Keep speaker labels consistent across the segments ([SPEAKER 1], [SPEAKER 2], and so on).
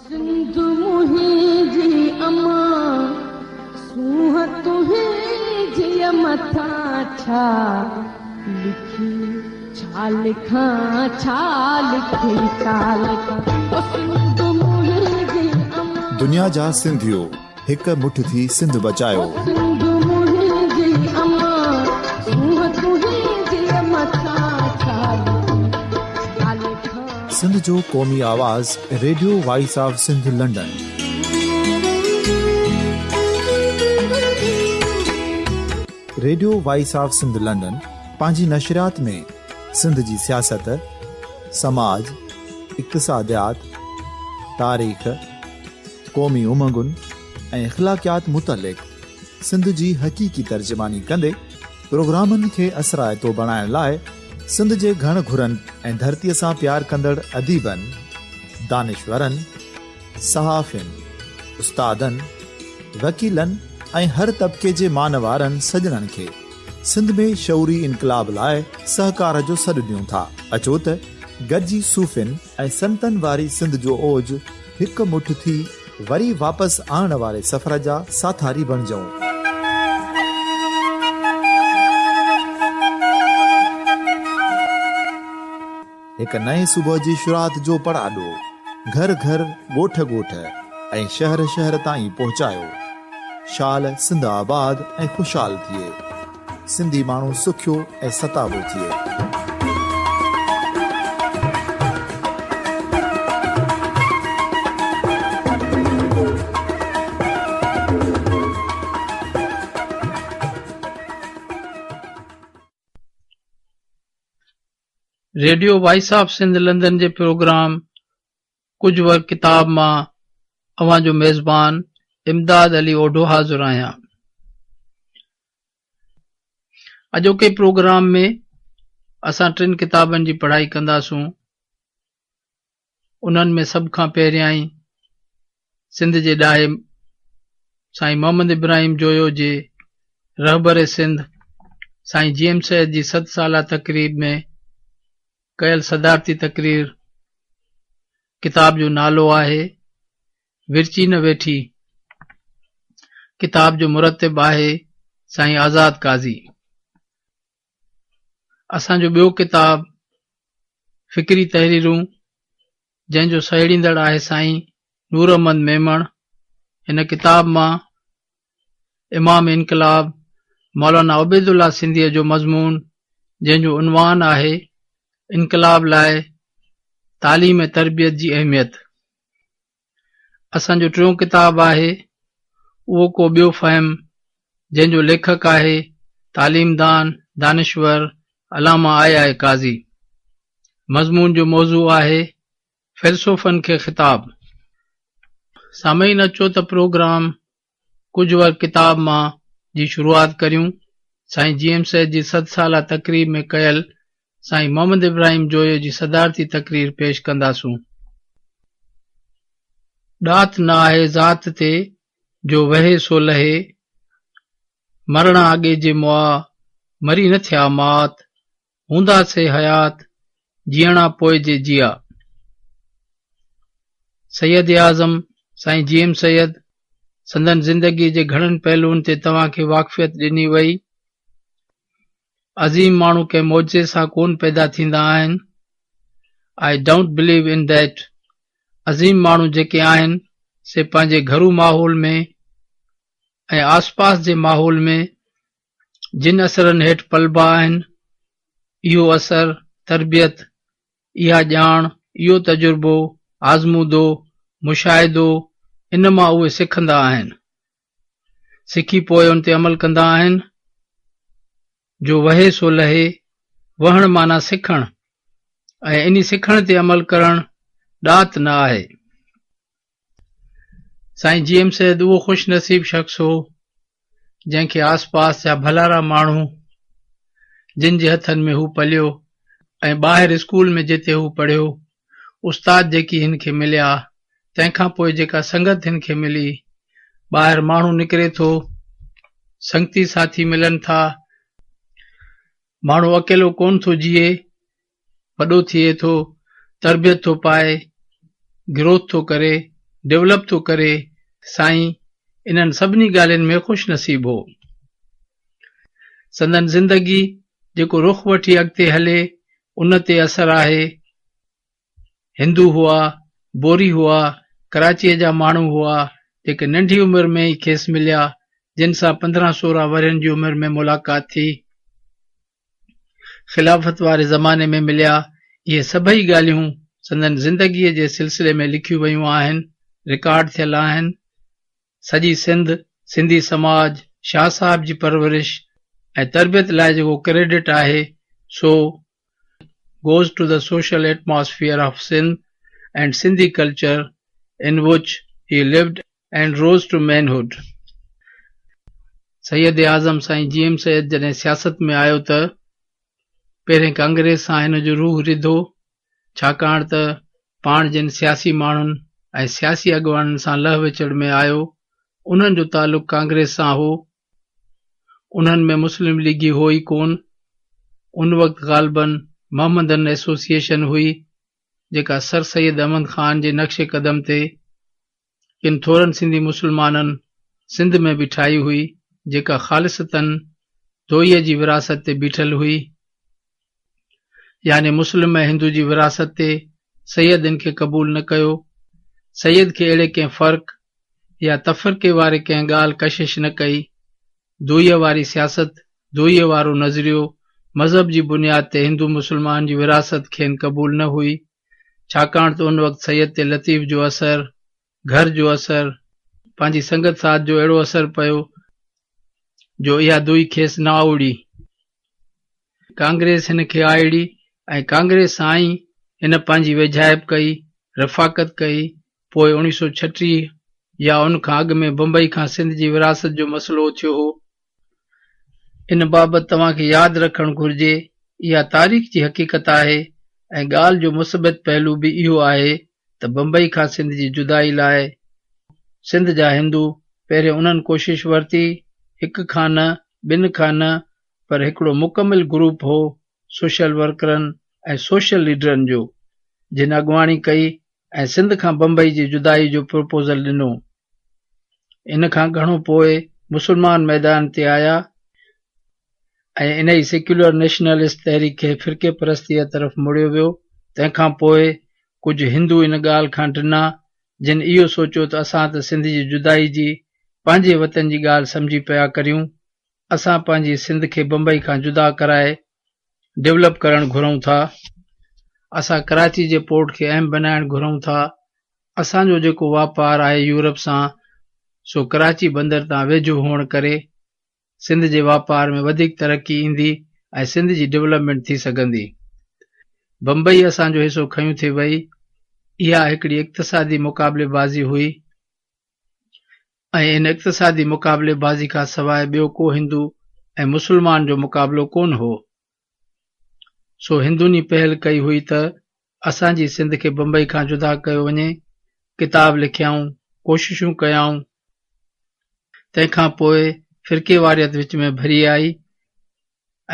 [SPEAKER 1] سنڌ منهنجي امان، سونهن تنهنجيء مٿان ڇا لکي ڇا لکان، ڇا لکي ڇا لکان، او سنڌ منهنجي امان.
[SPEAKER 2] دنيا جا سنڌيو هڪ مٺ ٿي سنڌ بچايو.
[SPEAKER 1] او سنڌ منهنجي امان، سونهن تنهنجيء مٿان ڇا لکي ڇا لکان.
[SPEAKER 2] سنڌ جو قومي آواز radio voice of Sindh London. Radio voice of Sindh London پنهنجي نشريات ۾ سنڌ جي سياست، سماج، اقتصاديات، تاريخ، قومي امنگن ۽ اخلاقيات متعلق سنڌ جي حقيقي ترجماني ڪندي پروگرامن کي اثرائتو بڻائڻ لاء سنڌ جي گهڻ گهرن ۽ ڌرتيء سان پيار ڪندڙ اديبن، دانشورن، صحافين، استادن، وڪيلن ۽ هر طبقي جي مان وارن سڄڻن کي سنڌ ۾ شعوري انقلاب لاء سهڪار جو سڏ ڏيون ٿا. اچو ته گڏجي صوفين ۽ سنتن واري سنڌ جو اوج هڪ مٺ ٿي وري واپس آڻڻ واري سفر جا ساٿاري بڻجون. هڪ نئين صبح جي شروعات جو پڙاڏو گهر گهر، ڳوٺ ڳوٺ ۽ شهر شهر تائين پهچايو. شال سنڌ آباد ۽ خوشحال ٿئي. سنڌي ماڻهو سکيو ۽ ستابو ٿئي.
[SPEAKER 3] Radio voice of Sindh London جي پروگرام ڪجهه ورق ڪتاب مان اوهان جو ميزبان امداد علي اوڍو حاضر آهيان. اڄوڪي پروگرام ۾ اسان ٽن ڪتابن جي پڙهائي ڪنداسون. انهن ۾ سڀ کان پهريائين سنڌ جي ڏاهي سائين محمد ابراهيم جويو جي رهبر سنڌ سائين جي ايم سيد جي ست سالا تقريب ۾ ڪيل صدارتي تقرير ڪتاب جو نالو آهي ورچي نه ويٺي ڪتاب جو مرتب آهي سائين آزاد قاضي. اسان جو ٻيو ڪتاب فڪري تحريرون جنهن جو سهيڙيندڙ آهي سائين نور احمد ميمڻ. هن ڪتاب مان امام انقلاب مولانا عبيدالله سنڌيء جو مضمون جنهن جو عنوان آهي انقلاب لاء تعليم ۽ تربيت جي اهميت. اسان جو ٽيون ڪتاب آهي اهو ڪو ٻيو فهم جنهن جو ليکڪ آهي تعليمدان دانشور علامه آء آء قاضي. مضمون جو موضوع آهي فيلسوفن کي خطاب. سامعين اچو ته پروگرام ڪجهه ورق ڪتاب مان جي شروعات ڪريون. سائين جي ايم سيد جي صد سالا تقريب ۾ ڪيل سائين محمد ابراهيم جويو جي صدارتي تقرير پيش ڪنداسون. ڏات نه آهي ذات تي، جو وهي سو لهي. مرڻا اڳي جي مئا، مري نه ٿيا مات. هوندا سي حيات، جيئڻا پوء جي جيئا. سيد اعظم سائين جي ايم سيد، سندن زندگيء جي گهڻن پهلوئن تي توهان کي واقفيت ڏني وئي. عظيم ماڻهو ڪنهن معجزي سان ڪونه پيدا ٿيندا آهن. I don't believe in that. عظيم ماڻهو جيڪي آهن سي پنهنجي گهرو ماحول ۾ ۽ آسپاس جي ماحول ۾ جن اثرن هيٺ پلبا آهن، اهو اثر، تربيت، اها ڄاڻ، اهو تجربو، آزمودو، مشاهدو، ان مان اهي سکندا آهن. سکي پوء ان تي عمل ڪندا آهن. جو وهي سو لهي، وهڻ معنيٰ سکڻ ۽ انهي سکڻ تي عمل ڪرڻ ڏات نه آهي. سائين جي ايم سيد اهو خوش نصيب شخص هو، جنهن کي آس پاس جا ڀلارا ماڻهو، جن جي هٿن ۾ هو پليو ۽ ٻاهر اسڪول ۾ جتي هو پڙهيو، استاد جيڪي هن کي مليا، تنهن کان پوء جيڪا سنگت هن کي ملي، ٻاهر ماڻهو نڪري ٿو، سنگتي ساٿي ملن ٿا، ماڻهو اڪيلو ڪونه ٿو جيئي، وڏو ٿئي ٿو، تربيت ٿو پائي، گروٿ ٿو ڪري، ڊولپ ٿو ڪري، سائين انهن سڀني ڳالهين ۾ خوش نصيب هو. سندن زندگي جيڪو رخ وٺي اڳتي هلي ان تي اثر آهي. هندو هئا، بوري هئا، ڪراچيء جا ماڻهو هئا، جيڪي ننڍي عمر ۾ ئي کيس مليا، جن سان 15 16 ورهين جي عمر ۾ ملاقات ٿي. خلافت واري زماني ۾ مليا، اهي سڀئي ڳالهيون سندن زندگيء جي سلسلي ۾ لکيون ويون آهن، رڪارڊ ٿيل آهن. سڄي سنڌ، سنڌي سماج، شاهه صاحب جي پرورش ۽ تربيت لاء جيڪو ڪريڊٽ آهي، سو goes to the social atmosphere of Sindh and Sindhi culture in which he lived and rose to manhood. Syed Azam Sain G M Syed جڏهن سياست ۾ آيو ته پهرين ڪانگريس سان هن جو روح رڌو، ڇاڪاڻ ته پاڻ جن سياسي ماڻهن ۽ سياسي اڳواڻن سان لهه وچڙ ۾ آيو، انهن جو تعلق ڪانگريس سان هو. انهن ۾ مسلم ليگي هو ئي ڪونه. ان وقت غالباً محمدن ايسوسيئيشن هئي، جيڪا سر سيد احمد خان جي نقش قدم تي ڪن ٿورن سنڌي مسلمانن سنڌ ۾ به ٺاهي هئي، جيڪا خالصتاً دوئيء جي وراثت تي بيٺل هئي، يعني مسلم ۽ هندو جي وراثت تي. سيد ان کي قبول نه ڪيو. سيد کي اهڙي ڪنهن فرق يا تفرقي واري ڪنهن ڳالهه ڪشش نه ڪئي. دوئيء واري سياست، دوئيء وارو نظريو، مذهب جي بنياد تي هندو مسلمان جي ورهاست کين قبول نه هئي، ڇاڪاڻ ته ان وقت سيد تي لطيف جو اثر، گهر جو اثر، پنهنجي سنگت ساٿ جو اهڙو اثر پيو جو اها دوئي کيس نه آئوڙي. ڪانگريس هن کي آئڙي ۽ ڪانگريس سان ئي هن پنهنجي ويجهائپ ڪئي، رفاقت ڪئي، پوء 1936 يا ان کان اڳ ۾ بمبئي کان سنڌ جي ورهاست جو مسئلو اٿيو هو. ان بابت توهان کي ياد رکڻ گهرجي، اها تاريخ جي حقيقت آهي ۽ ڳالهه جو مثبت پهلو به اهو آهي ته بمبئي کان سنڌ جي جدائي لاء سنڌ جا هندو پهرين انهن ڪوشش ورتي، هڪ کان نه، ٻن کان نه پر هڪڙو مڪمل گروپ هو سوشل ورڪرن ۽ سوشل ليڊرن جو، جن اڳواڻي ڪئي ۽ سنڌ کان بمبئي جي جدائي جو پروپوزل ڏنو. ان کان گهڻو پوء مسلمان ميدان تي آيا ۽ انهي سيڪيولر نيشنلسٽ تحريڪ کي فرقي پرستيء طرف مڙيو ويو. تنهن کان پوء ڪجهه هندو ان ڳالهه کان ڊنا، جن اهو سوچيو ته اسان ته سنڌ جي جدائي جي پنهنجي وطن جي ڳالهه سمجهي پيا ڪريون، اسان پنهنجي سنڌ کي بمبئي کان جدا ڪرائي ڊولپ ڪرڻ گهرون ٿا، اسان ڪراچي جي پورٽ کي اهم بنائڻ گهرون ٿا، اسان جو جيڪو واپار آهي يورپ سان سو ڪراچي بندر تان ويجهو هئڻ ڪري سنڌ جي واپار ۾ وڌيڪ ترقي ايندي ۽ سنڌ جي ڊولپمينٽ ٿي سگهندي. بمبئي اسان جو حصو کنيون ٿي وئي، اها هڪڙي اقتصادي مقابلي بازي هئي. ۽ ان اقتصادي مقابلي بازي کان سواء ٻيو ڪو هندو ۽ مسلمان جو مقابلو ڪونه هو. سو هندن ئي پهل ڪئي هئي ته اسان جي سنڌ کي بمبئي کان جدا ڪيو وڃي. ڪتاب لکيائون، ڪوششون ڪيائون. تنهن کان پوء فرقيواريت وچ ۾ ڀري آئي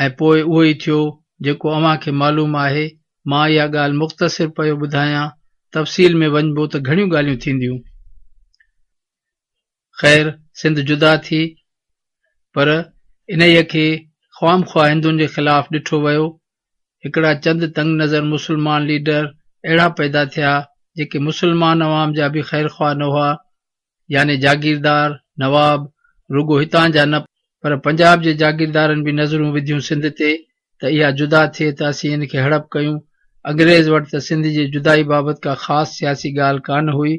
[SPEAKER 3] ۽ پوء اهو ئي ٿيو جيڪو اوهان کي معلوم آهي. مان اها ڳالهه مختصر پيو ٻڌايان، تفصيل ۾ وڃبو ته گهڻيون ڳالهيون ٿينديون. خير سنڌ جدا ٿي پر انهيء کي خوامخواه هندن جي خلاف ڏٺو ويو. هڪڙا چند تنگ نظر مسلمان ليڊر اهڙا پيدا ٿيا جيڪي مسلمان عوام جا به خيرخواه نه هئا. يعني جاگيردار، نواب، رڳو هتان جا نه پر پنجاب جي جاگيردارن به نظرون وڌيون سنڌ تي ته اها جدا ٿئي ته اسين ان کي هڙپ ڪيون. انگريز وٽ ته سنڌ جي جدائي بابت ڪا خاص سياسي ڳالهه ڪانه هئي.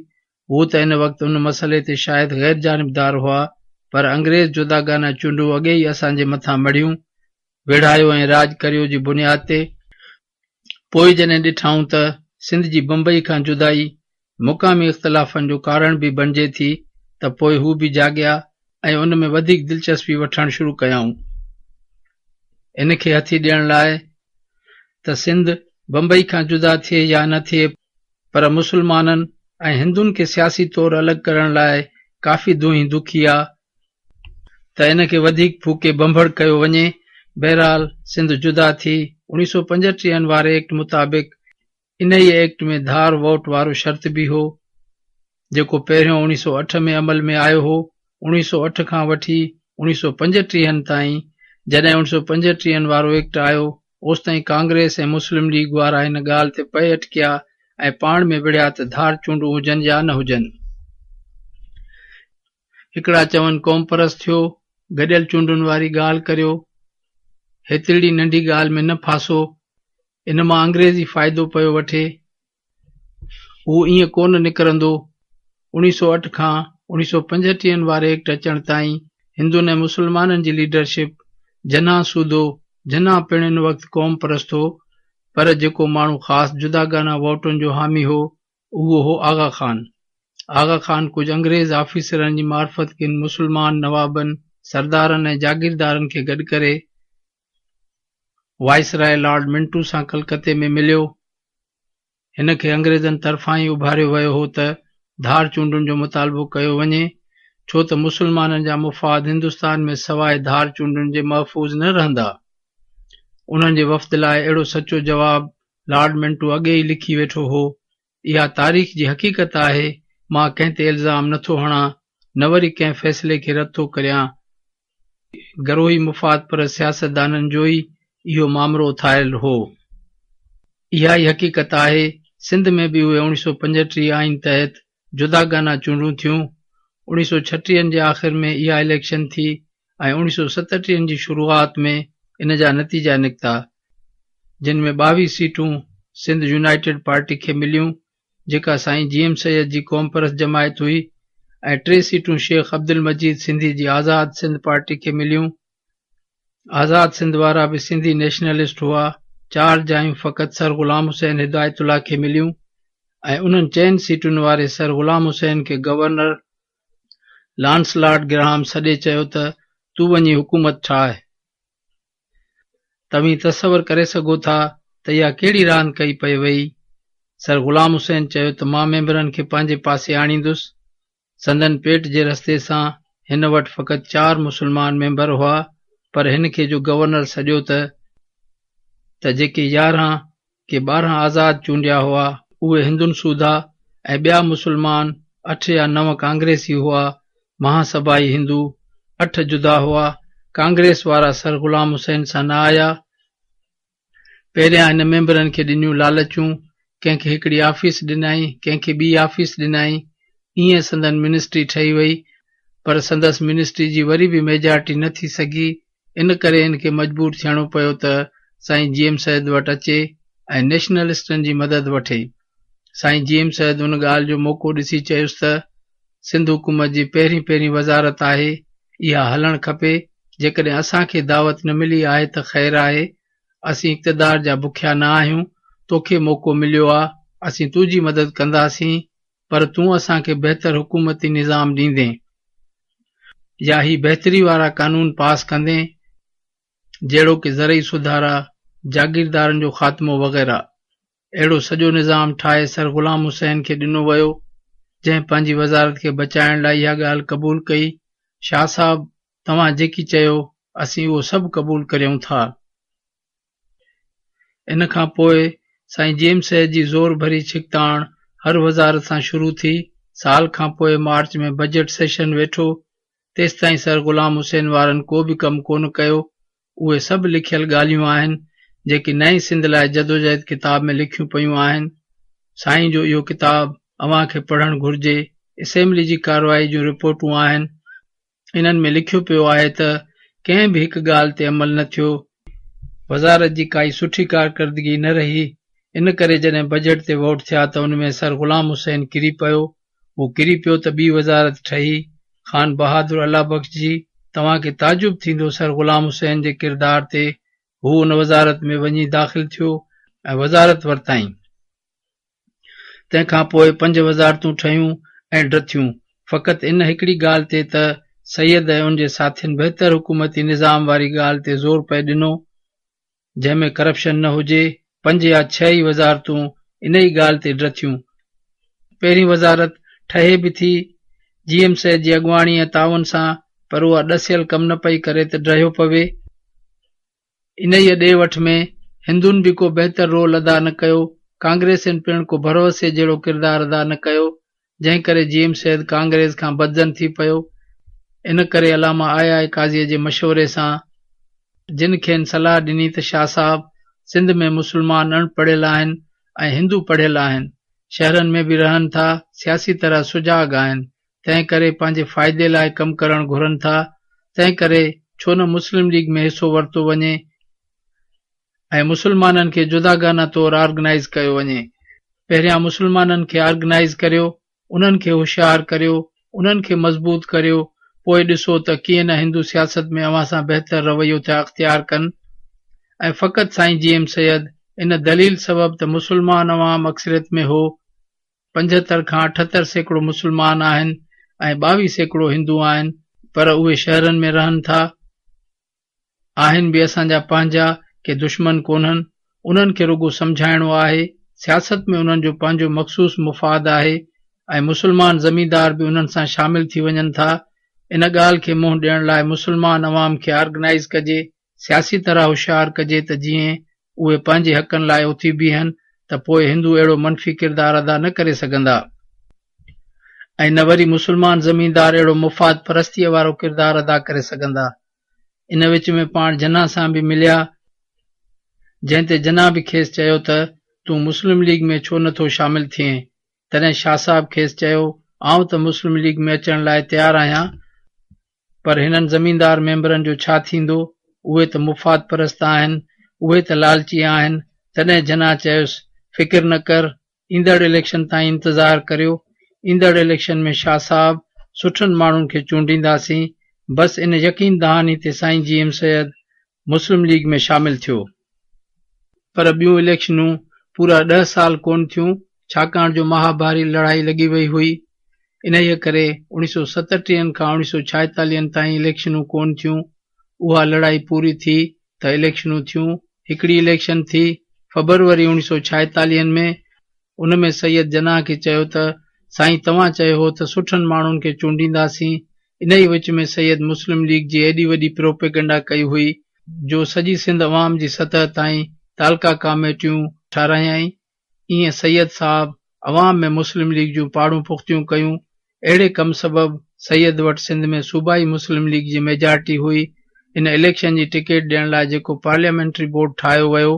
[SPEAKER 3] هو ته ان وقت ان مسئلي تي شايد غير جانبدار هئا پر انگريز جداگانه چونڊون اڳي ئي اسان جي مٿان مڙهيون، ويڙهايو ۽ راڄ ڪريو جي بنياد تي. پوء جڏهن ڏٺائون ته سنڌ جي بمبئي کان جدائي مقامي اختلافن جو ڪارڻ به بڻجي ٿي ته پوء هو به جاڳيا ۽ ان ۾ وڌيڪ دلچسپي وٺڻ شروع ڪيائون. ان کي هٿي ڏيڻ لاء ته سنڌ بمبئي کان جدا ٿئي يا نه ٿئي پر مسلمانن ۽ هندن کي سياسي طور الڳ ڪرڻ لاء ڪافي دونهين دکي آ ته ان کي وڌيڪ ڦوڪي ڀنڀڙ ڪيو وڃي. بهرحال سنڌ جدا ٿي. 1935 واري ايڪٽ مطابق انهيء ايڪٽ ۾ ڌار ووٽ وارو شرط به هو. جيڪو پهريون 1908 ۾ عمل ۾ آيو هو، 1908 کان وٺي 1935 تائين، جڏهن 1935 وارو ايڪٽ آيو، اوستائين ڪانگريس ۽ مسلم ليگ وارا ان ڳالهه تي پئي اٽڪيا ۽ پاڻ ۾ وڙهيا ته ڌار چونڊون هجن يا نه هجن. هڪڙا چون قومپرست ٿيو، گڏيل چونڊن واري ڳالهه ڪريو، هيترڙي ننڍي ڳالهه ۾ نه ڦاسو، ان مان انگريز ئي فائدو پيو وٺي. هو ائين ڪونه نڪرندو. 1908 کان 1935 واري ايڪٽ اچڻ تائين هندن ۽ مسلمانن جي ليڊرشپ جناح سوڌو، جناح پڻ ان وقت قوم پرست هو، پر جيڪو ماڻهو خاص جداگانه ووٽن جو حامي هو، اهو هو آغا خان. آغا خان ڪجهه انگريز آفيسرن جي معرفت ڪن مسلمان نوابن، سردارن ۽ جاگيردارن کي گڏ ڪري، وائسراء لارڊ منٽو سان ڪلڪتي ۾ مليو. هن کي انگريزن طرفان ئي اڀاريو ويو هو ته ڌار چونڊن جو مطالبو ڪيو وڃي، ڇو ته مسلمانن جا مفاد هندستان ۾ سواء ڌار چونڊن جي محفوظ نه رهندا. انهن جي وفد لاء اهڙو سچو جواب لارڊ منٽو اڳي ئي لکي ويٺو هو. اها تاريخ جي حقيقت آهي، مان ڪنهن تي الزام نه ٿو هڻان، نه وري ڪنهن فيصلي کي رد ٿو ڪريان. گروهي مفاد پرست سياستدانن جو ئي اهو مامرو اٿاريل هو. اها ئي حقيقت آهي، سنڌ ۾ به اهي 1935 آئين تحت جداگانه چونڊون ٿيون. 1936 جي آخر ۾ اها اليڪشن ٿي ۽ 1937 جي شروعات ۾ ان جا نتيجا نڪتا، جن ۾ 22 سيٽون سنڌ يونائيٽيڊ پارٽي کي مليون جيڪا سائين جي ايم سيد جي قومپرست جماعت هئي ۽ ٽي سيٽون شيخ عبدالمجيد سنڌي جي آزاد سنڌ پارٽي کي مليون. آزاد سنڌ وارا به سنڌي نيشنلسٽ هئا. چار جايون فقط سر غلام حسين هدايت الله کي مليون ۽ انهن چئن سيٽن واري سر غلام حسين کي گورنر لانسلاٽ گراهام سڏي چيو ته تون وڃي حڪومت ٺاهه. توهين تصور ڪري سگهو ٿا ته اها ڪهڙي راند ڪئي پئي وئي. سر غلام حسين چيو ته مان ميمبرن کي پنهنجي پاسي آڻيندس. سندن پيٽ جي رستي سان هن وٽ فقط چار مسلمان ميمبر هئا پر هن کي جو گورنر سڏيو ته ته جيڪي 11 ڪي 12 آزاد چونڊيا هئا اهي هندن سوڌا ۽ ٻيا مسلمان اٺ يا نو ڪانگريسي هئا، مها سڀائي هندو اٺ جدا هئا، ڪانگريس وارا سر غلام حسين سان نه آيا. پهريان هن ميمبرن کي ڏنيون لالچون، ڪنهن کي هڪڙي آفيس ڏنائين، ڪنهن کي ٻي آفيس ڏنائين، ائين سندن منسٽري ٺهي وئي، پر سندس منسٽري جي وري به ميجارٽي نه ٿي سگهي، ان ڪري هن کي مجبور ٿيڻو پيو ته سائين جي ايم سيد وٽ اچي ۽ نيشنلسٽن جي مدد وٺي. سائين جي ايم سيد ان ڳالهه جو موقعو ڏسي چيس ته سنڌ حڪومت جي پهرين پهرين وزارت آهي، اها هلڻ کپي، جيڪڏهن اسان کي دعوت نه ملي آهي ته خير آهي، اسين اقتدار جا بکيا نه آهيون، توکي موقعو مليو آ، اسين تنهنجي مدد ڪنداسين، پر تون اسان کي بهتر حڪومتي نظام ڏيندين يا هي بهتري وارا قانون پاس ڪندين جهڙوڪ زرعي سڌارا، جاگيردارن جو خاتمو وغيره. اهڙو سڄو نظام ٺاهي سر غلام حسين کي ڏنو ويو، جنهن پنهنجي وزارت کي بچائڻ لاء اها ڳالهه قبول ڪئي. شاهه صاحب توهان جيڪي چيو، اسين اهو سڀ قبول ڪريون ٿا. ان کان پوء سائين جي ايم سيد جي زور ڀري ڇڪتاڻ هر وزارت سان شروع ٿي. سال کان پوء مارچ ۾ بجيٽ سيشن ويٺو، تيستائين سر غلام حسين وارن ڪو به ڪم ڪونه ڪيو. اهي سڀ لکيل ڳالهيون آهن، جيڪي نئين سنڌ لاء جدوجهد ڪتاب ۾ لکيون پيون آهن. سائين جو اهو ڪتاب اوهان کي پڙهڻ گهرجي. اسيمبلي جي ڪارروائي جون رپورٽون آهن. انهن ۾ لکيو پيو آهي ته ڪنهن به هڪ ڳالهه تي عمل نه ٿيو، وزارت جي ڪائي سٺي ڪارڪردگي نه رهي، ان ڪري جڏهن بجيٽ تي ووٽ ٿيا ته ان ۾ سر غلام حسين ڪري پيو، هو ڪري پيو ته ٻي وزارت ٺهي، خان بهادر الله بخش جي، توهان کي تعجب ٿيندو سر غلام حسين جي ڪردار تي، هو ان وزارت ۾ وڃي داخل ٿيو ۽ وزارت ورتائين. تنهن کان پوء پنج وزارتون ٺهيون ۽ ڊٿيون، فقط ان هڪڙي ڳالهه تي ته سيد ۽ ان جي ساٿين بهتر حڪومتي نظام واري ڳالهه تي زور پئي ڏنو، جنهن ۾ ڪرپشن نه هجي، پنج يا ڇهه ئي وزارتون انهي ڳالهه تي ڊٿيون. پهرين وزارت ٺهي به ٿي جي ايم سيد جي اڳواڻي ۽ تعاون سان، پر اها ڏسيل ڪم نه پئي ڪري ته ڊهيو پوي. انهيء ڏي وٺ ۾ هندن به ڪو بهتر رول ادا نه ڪيو، ڪانگريسين پڻ ڪو ڀروسي جهڙو ڪردار ادا نه ڪيو. جنهن ڪري جي ايم سيد ڪانگريس کان بدظن ٿي پيو. ان ڪري علامه آء آء قاضيء جي مشوري سان، جن کين صلاح ڏني ته شاهه صاحب، سنڌ ۾ مسلمان اڻ پڙهيل آهن ۽ هندو پڙهيل آهن، شهرن ۾ به رهن ٿا، سياسي طرح سجاڳ آهن، تنهن ڪري پنهنجي فائدي لاء ڪم ڪرڻ گهرن ٿا، تنهن ڪري ڇو نه مسلم ليگ ۾ حصو ورتو وڃي ۽ مسلمانن کي جداگانه طور آرگنائيز ڪيو وڃي. پهريان مسلمانن کي آرگنائيز ڪريو، انهن کي هوشيار ڪريو، انهن کي مضبوط ڪريو، پوء ڏسو ته ڪيئن نه هندو سياست ۾ اوهان سان بهتر رويو ٿا اختيار ڪن ۽ فقط سائين جي ايم سيد ان دليل سبب ته مسلمان عوام اڪثريت ۾ هو، 75 کان 78% مسلمان آهن ۽ 22% هندو آهن پر اهي شهرن ۾ رهن ٿا، آهن به اسان جا پنهنجا، ڪي دشمن ڪونهن، انهن کي رڳو سمجهائڻو آهي، سياست ۾ انهن جو پنهنجو مخصوص مفاد آهي ۽ مسلمان زميندار به انهن سان شامل ٿي وڃن ٿا، ان ڳالهه کي منهن ڏيڻ لاء مسلمان عوام کي آرگنائيز ڪجي، سياسي طرح هوشيار ڪجي ته جيئن اهي پنهنجي حقن لاء اٿي بيهن ته پوء هندو اهڙو منفي ڪردار ادا نه ڪري سگهندا ۽ نه وري مسلمان زميندار اهڙو مفاد پرستيء وارو ڪردار ادا ڪري سگهندا. ان وچ ۾ پاڻ جناح سان به مليا، جنهن تي جناح به کيس چيو ته تون مسلم ليگ ۾ ڇو نه ٿو شامل ٿئين؟ تڏهن شاهه صاحب کيس چيو، آئون ته مسلم ليگ ۾ اچڻ لاء تيار آهيان، پر هنن زميندار ميمبرن جو ڇا ٿيندو، اهي ته مفاد پرست آهن، اهي ته لالچي آهن، تڏهن جناح چيس، فڪر نه ڪر، ايندڙ اليڪشن تائين انتظار ڪريو، ايندڙ اليڪشن ۾ شاهه صاحب سٺن ماڻهن کي چونڊينداسين، بس ان يقين دهاني تي سائين جي ايم سيد مسلم ليگ ۾ شامل ٿيو. پر ٻيون اليڪشنون پورا ڏهه سال ڪونه ٿيون، ڇاڪاڻ جو مهاڀاري لڙائي لڳي وئي هئي. انهيء ڪري اوڻيهه سؤ ستٽيهن کان اوڻيهه سؤ ڇائيتاليهن تائين اليڪشنون ڪونه ٿيون. اها لڙائي پوري ٿي ته اليڪشنون ٿيون. هڪڙي اليڪشن ٿي فبروري اوڻيهه سؤ ڇائيتاليهن ۾، ان ۾ سيد جناح کي چيو ته سائين توهان چيو هو ته سٺن ماڻهن کي چونڊينداسين، انهيء وچ ۾ سيد مسلم ليگ جي ايڏي وڏي پروپيگنڊا ڪئي هئي جو سڄي سنڌ عوام جي سطح تائين تعلقه ڪاميٽيون ٺاهرايائين، ايئن سيد صاحب عوام ۾ مسلم ليگ جون پاڙون پختيون ڪيون. اهڙي ڪم سبب سيد وٽ سنڌ ۾ صوبائي مسلم ليگ جي ميجارٽي هئي. ان اليڪشن جي ٽڪيٽ ڏيڻ لاء جيڪو پارليامينٽري بورڊ ٺاهيو ويو،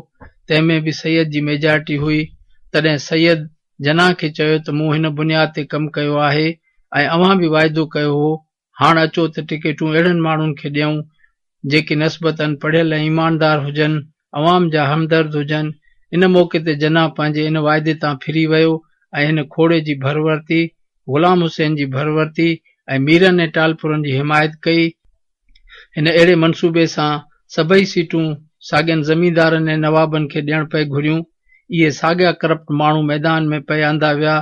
[SPEAKER 3] تنهن ۾ به سيد جي ميجارٽي هئي. تڏهن سيد جناح کي چيو ته مون هن بنياد تي ڪم ڪيو آهي ۽ اوهان به واعدو ڪيو هو، هاڻ اچو ته ٽڪيٽون اهڙن ماڻهن کي ڏيون، جيڪي نسبتاً پڙهيل ۽ ايماندار هجن، عوام جا همدرد هجن. ان موقعي تي جناح پنهنجي ان واعدي تان ڦري ويو ۽ هن کوڙي جي ڀر ورتي، غلام حسين جي ڀر ورتي ۽ ميرن ۽ ٽالپرن جي حمايت ڪئي. هن اهڙي منصوبي سان سڀئي سيٽون ساڳين زميندارن ۽ نوابن کي ڏيڻ پئي گهريون. اهي ساڳيا ڪرپٽ ماڻهو ميدان ۾ پئي آندا ويا.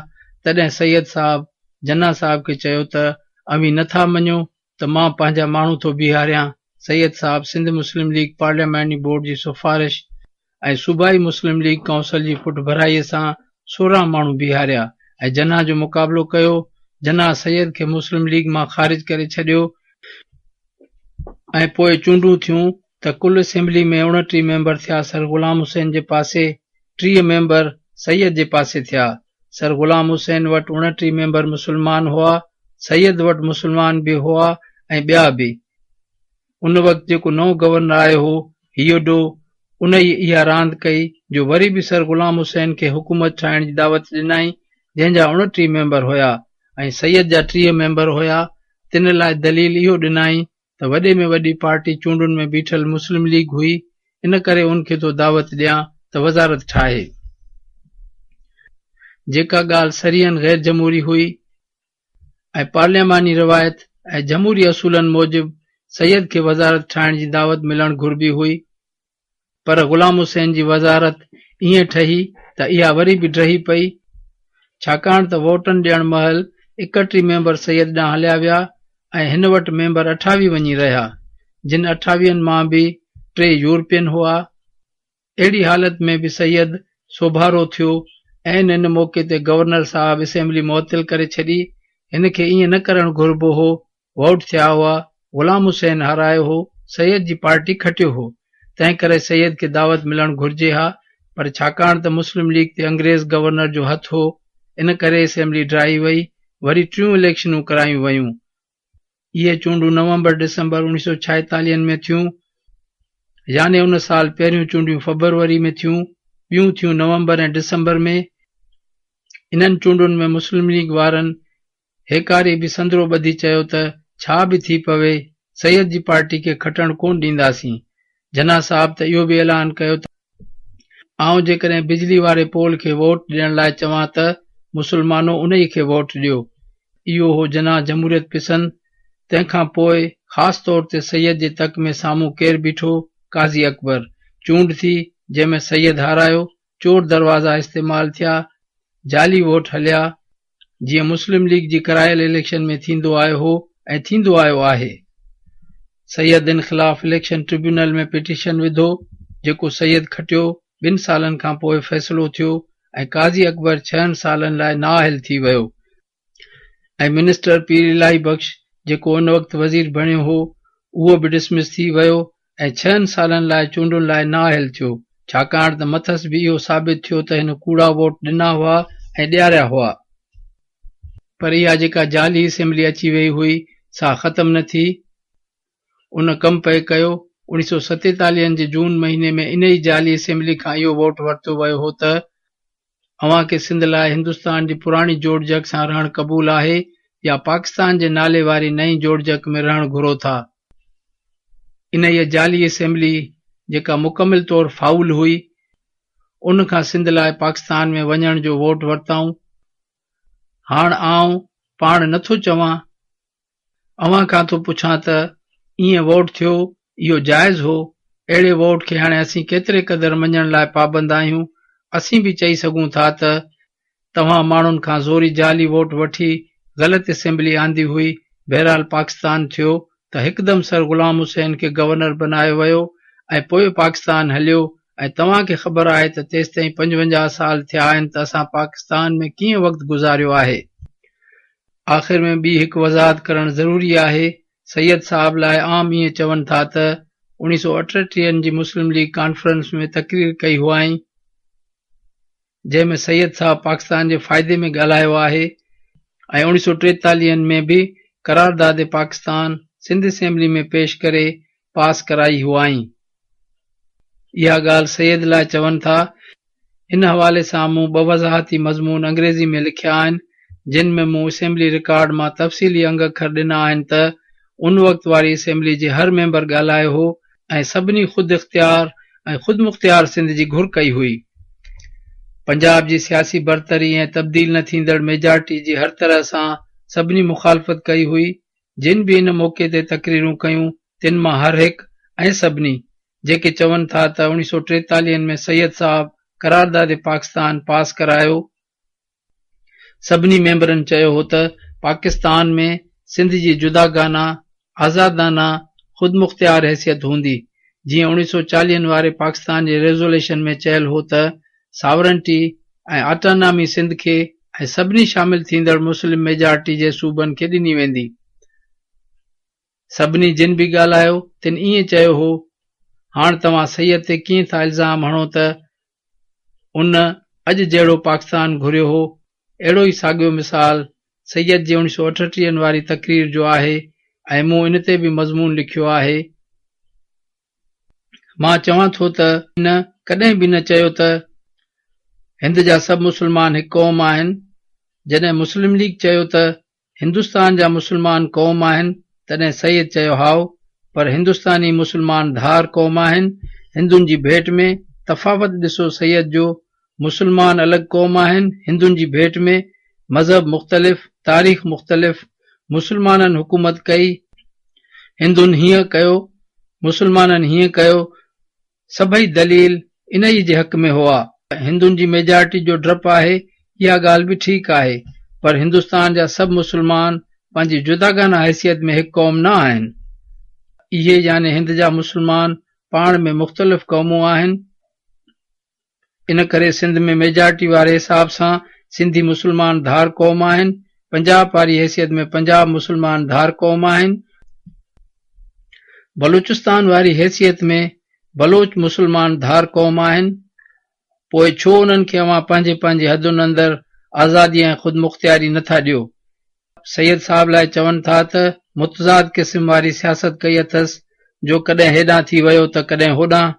[SPEAKER 3] تڏهن سيد صاحب جناح صاحب کي چيو ته اوهين نه ٿا مڃو ته مان پنهنجا ماڻهو ٿو بيهاريان. سيد صاحب سنڌ مسلم ليگ پارلياماني بورڊ جي سفارش ۽ صوبائي مسلم ليگ ڪائونسل جي پٺڀرائيء سان 16 ماڻهو بيهاريا ۽ جناح جو مقابلو ڪيو. جناح سيد کي مسلم ليگ مان خارج ڪري ڇڏيو ۽ پوء چونڊون ٿيون ته ڪل اسيمبلي ۾ 29 ميمبر ٿيا سر غلام حسين جي پاسي، 30 ميمبر سيد جي پاسي ٿيا. سر غلام حسين وٽ 29 ميمبر مسلمان هئا، سيد وٽ مسلمان به هئا ۽ ٻيا به. ان وقت جيڪو نئون گورنر آيو هو، هيوڊو، انهيء اها راند ڪئي جو وري به سر غلام حسين کي حڪومت ٺاهڻ جي دعوت ڏنائين، جنهن جا 29 ميمبر هيا ۽ سيد جا 30 ميمبر هيا، تن لاء دليل اهو ڏنائين ته وڏي ۾ وڏي پارٽي چونڊن ۾ بيٺل مسلم ليگ هئي، ان ڪري ان کي ٿو دعوت ڏيان ته وزارت ٺاهي. جيڪا ڳالهه صريحاً غير جمهوري هئي ۽ پارلياماني روايت ۽ جمهوري اصولن موجب سيد کي وزارت ٺاهڻ جي دعوت ملڻ گهربي هئي، پر غلام حسين جي وزارت ائين ٺهي ته اها وري به ڊهي پئي، ڇاڪاڻ ته ووٽن ڏيڻ مهل 31 ميمبر سيد ڏانهن هليا ويا ۽ هن وٽ ميمبر 28 وڃي رهيا، جن اٺاويهن مان به ٽي يورپين هئا. اهڙي حالت ۾ به سيد سوڀارو ٿيو. عين ان موقعي تي گورنر صاحب اسيمبلي معطل ڪري ڇڏي. هن کي ائين نه ڪرڻ گهربو هو. ووٽ ٿيا هئا، غلام حسين هارايو هو، سيد جي پارٽي کٽيو هو، تنهنڪري سيد کي دعوت ملڻ گهرجي ها، پر ڇاڪاڻ ته مسلم ليگ تي انگريز گورنر جو هٿ هو، ان ڪري اسيمبلي ڊاهي وئي. وري ٽيون اليڪشنون ڪرايون ويون. اهي چونڊون نومبر ڊسمبر اوڻيهه سؤ ڇائيتاليهن ۾ ٿيون، يعني ان سال پهريون چونڊيون فبروري ۾ ٿيون، ٻيون ٿيون نومبر ۽ ڊسمبر ۾. انهن چونڊن ۾ مسلم ليگ وارن هيڪاري به سندرو ٻڌي چيو ته ڇا به ٿي پوي سيد جي پارٽي کي کٽڻ ڪونه ڏينداسين. جناح صاحب ته اهو به اعلان ڪيو ته آئون جيڪڏهن بجلي واري پول کي ووٽ ڏيڻ لاء چوان ته مسلمانو انهيء کي ووٽ ڏيو. اهو هو جناح جمهوريت پسند. تنهن کان پوء خاص طور تي سيد جي تڪ ۾ سامهون ڪير بيٺو؟ قاضي اڪبر. چونڊ ٿي، جنهن ۾ سيد هارايو. چور دروازا استعمال ٿيا، جعلي ووٽ هليا، جيئن مسلم ليگ جي ڪرايل اليڪشن ۾ ٿيندو آيو هو ۽ ٿيندو آيو آهي. سيد ان خلاف اليڪشن ٽربيونل ۾ پٽيشن وڌو، جيڪو سيد کٽيو، ٻن سالن کان پوء فيصلو ٿيو ۽ قاضي اڪبر ڇهن سالن لاء نااهل ٿي ويو ۽ منسٽر پير الاهي بخش جيڪو ان وقت وزير بڻيو هو، اهو به ڊسمس ٿي ويو ۽ ڇهن سالن لاء چونڊن لاء نااهل ٿيو، ڇاڪاڻ ته مٿس به اهو ثابت ٿيو ته هن ڪوڙا ووٽ ڏنا هئا ۽ ڏياريا هئا. پر اها جيڪا جعلي اسيمبلي اچي ويئي هئي، سا ختم نه ٿي. ان ڪم پئي ڪيو. اوڻيهه سؤ ستيتاليهن جي جون مهيني ۾ انهيء جعلي اسيمبلي کان اهو ووٽ ورتو ويو هو ته اوهان کي سنڌ لاء هندستان جي پراڻي جوڙجڪ سان رهڻ قبول آهي يا پاڪستان جي نالي واري نئين جوڙجڪ ۾ رهڻ گهرو ٿا؟ انهيء جعلي اسيمبلي، جيڪا مڪمل طور فائول هئي، ان کان سنڌ لاء پاڪستان ۾ وڃڻ جو ووٽ ورتائون. هاڻ آئون پاڻ نه ٿو چوان، اوهان کان ٿو پڇان ته ائين ووٽ ٿيو، اهو جائز هو؟ اهڙي ووٽ کي هاڻي اسين ڪيتري قدر مڃڻ لاء پابند آهيون؟ اسين به چئي سگهون ٿا ته توهان ماڻهن کان زوري جعلي ووٽ وٺي غلط اسيمبلي آندي هئي، بهرحال پاڪستان ٿيو ته هڪدم سر غلام حسين کي گورنر بنايو ويو ۽ پوء پاڪستان هليو ۽ توهان کي خبر آهي ته تيستائين 55 سال ٿيا آهن ته اسان پاڪستان ۾ ڪيئن وقت گذاريو آهي. آخر ۾ ٻي هڪ وضاحت ڪرڻ ضروري آهي. سيد صاحب لاء عام ائين چون ٿا ته اوڻيهه سؤ اٺٽيهن جي مسلم ليگ ڪانفرنس ۾ تقرير ڪئي هئائين، جنهن ۾ سيد صاحب پاڪستان جي فائدي ۾ ڳالهايو آهي ۽ اوڻيهه سؤ ٽيتاليهن ۾ به قرارداد پاڪستان سنڌ اسيمبلي ۾ پيش ڪري پاس ڪرائي هئائين. اها ڳالهه سيد لاء چون ٿا. ان حوالي سان مون ٻه وضاحتي مضمون انگريزي ۾ لکيا آهن، جن ۾ مون اسيمبلي رڪارڊ مان تفصيلي انگ اکر ڏنا آهن ته ان وقت واري اسيمبلي جي هر ميمبر ڳالهايو هو ۽ سڀني خود اختيار ۽ خودمختيار سنڌ جي گهر ڪئي هئي. پنجاب جي سياسي برتري ۽ تبديل نه ٿيندڙ ميجارٽي جي هر طرح سان سڀني مخالفت ڪئي هئي. جن به ان موقعي تي تقريرون ڪيون، تن مان هر هڪ ۽ سڀني، جيڪي چون ٿا ته اوڻيهه سؤ ٽيتاليهن ۾ سيد صاحب قرارداد پاڪستان پاس ڪرايو، سڀني ميمبرن چيو هو ته پاڪستان ۾ سنڌ جي جداگانه، آزادانه، خودمختيار حيثيت هوندي، جيئن اوڻيهه سؤ چاليهن واري پاڪستان جي ريزوليشن ۾ چيل هو ته ساورنٽي ۽ آٽانامي سنڌ کي ۽ سڀني شامل ٿيندڙ مسلم ميجارٽي جي صوبن کي ڏني ويندي. سڀني جن به ڳالهايو تن ائين چيو هو. هاڻ توهان سيد تي ڪيئن ٿا الزام هڻو ته ان اڄ جهڙو پاڪستان گهريو هو. اهڙو ئي ساڳيو مثال سيد جي اوڻيهه سؤ اٺٽيهن واري تقرير جو آهي ۽ مون ان تي به مضمون لکيو آهي. مان چوان ٿو ته هن ڪڏهن به نه چيو ته هند جا سڀ مسلمان هڪ قوم آهن. جڏهن مسلم ليگ چيو ته هندستان جا مسلمان قوم آهن، تڏهن سيد چيو هائو، پر هندستاني مسلمان ڌار قوم آهن، هندن جي ڀيٽ ۾، تفاوت ڏسو سيد جو، مسلمان الڳ قوم آهن، هندن جي ڀيٽ ۾، مذهب مختلف، تاريخ مختلف، مسلمانن حڪومت ڪئي، هندن هيئن ڪيو، مسلمانن هيئن ڪيو، سڀئي دليل انهيء جي حق ۾ هئا. هندن جي ميجارٽي جو ڊپ آهي، اها ڳالهه به ٺيڪ آهي، پر هندستان جا سڀ مسلمان پنهنجي جداگانه حيثيت ۾ هڪ قوم نه آهن. اهي يعني هند جا مسلمان پاڻ ۾ مختلف قومون آهن. ان ڪري سنڌ ۾ ميجارٽي واري حساب سان سنڌي مسلمان ڌار قوم آهن، پنجاب واري حيثيت ۾ پنجاب مسلمان ڌار قوم آهن، بلوچستان واري حيثيت ۾ بلوچ مسلمان ڌار قوم آهن، پوء ڇو انهن کي اوهان پنهنجي پنهنجي حدن اندر آزادي ۽ خودمختياري نه ٿا ڏيو؟ سيد صاحب لاء چون ٿا ته متضاد قسم واري سياست ڪئي اٿس جو ڪڏهن هيڏانهن ٿي ويو ته ڪڏهن هوڏانهن.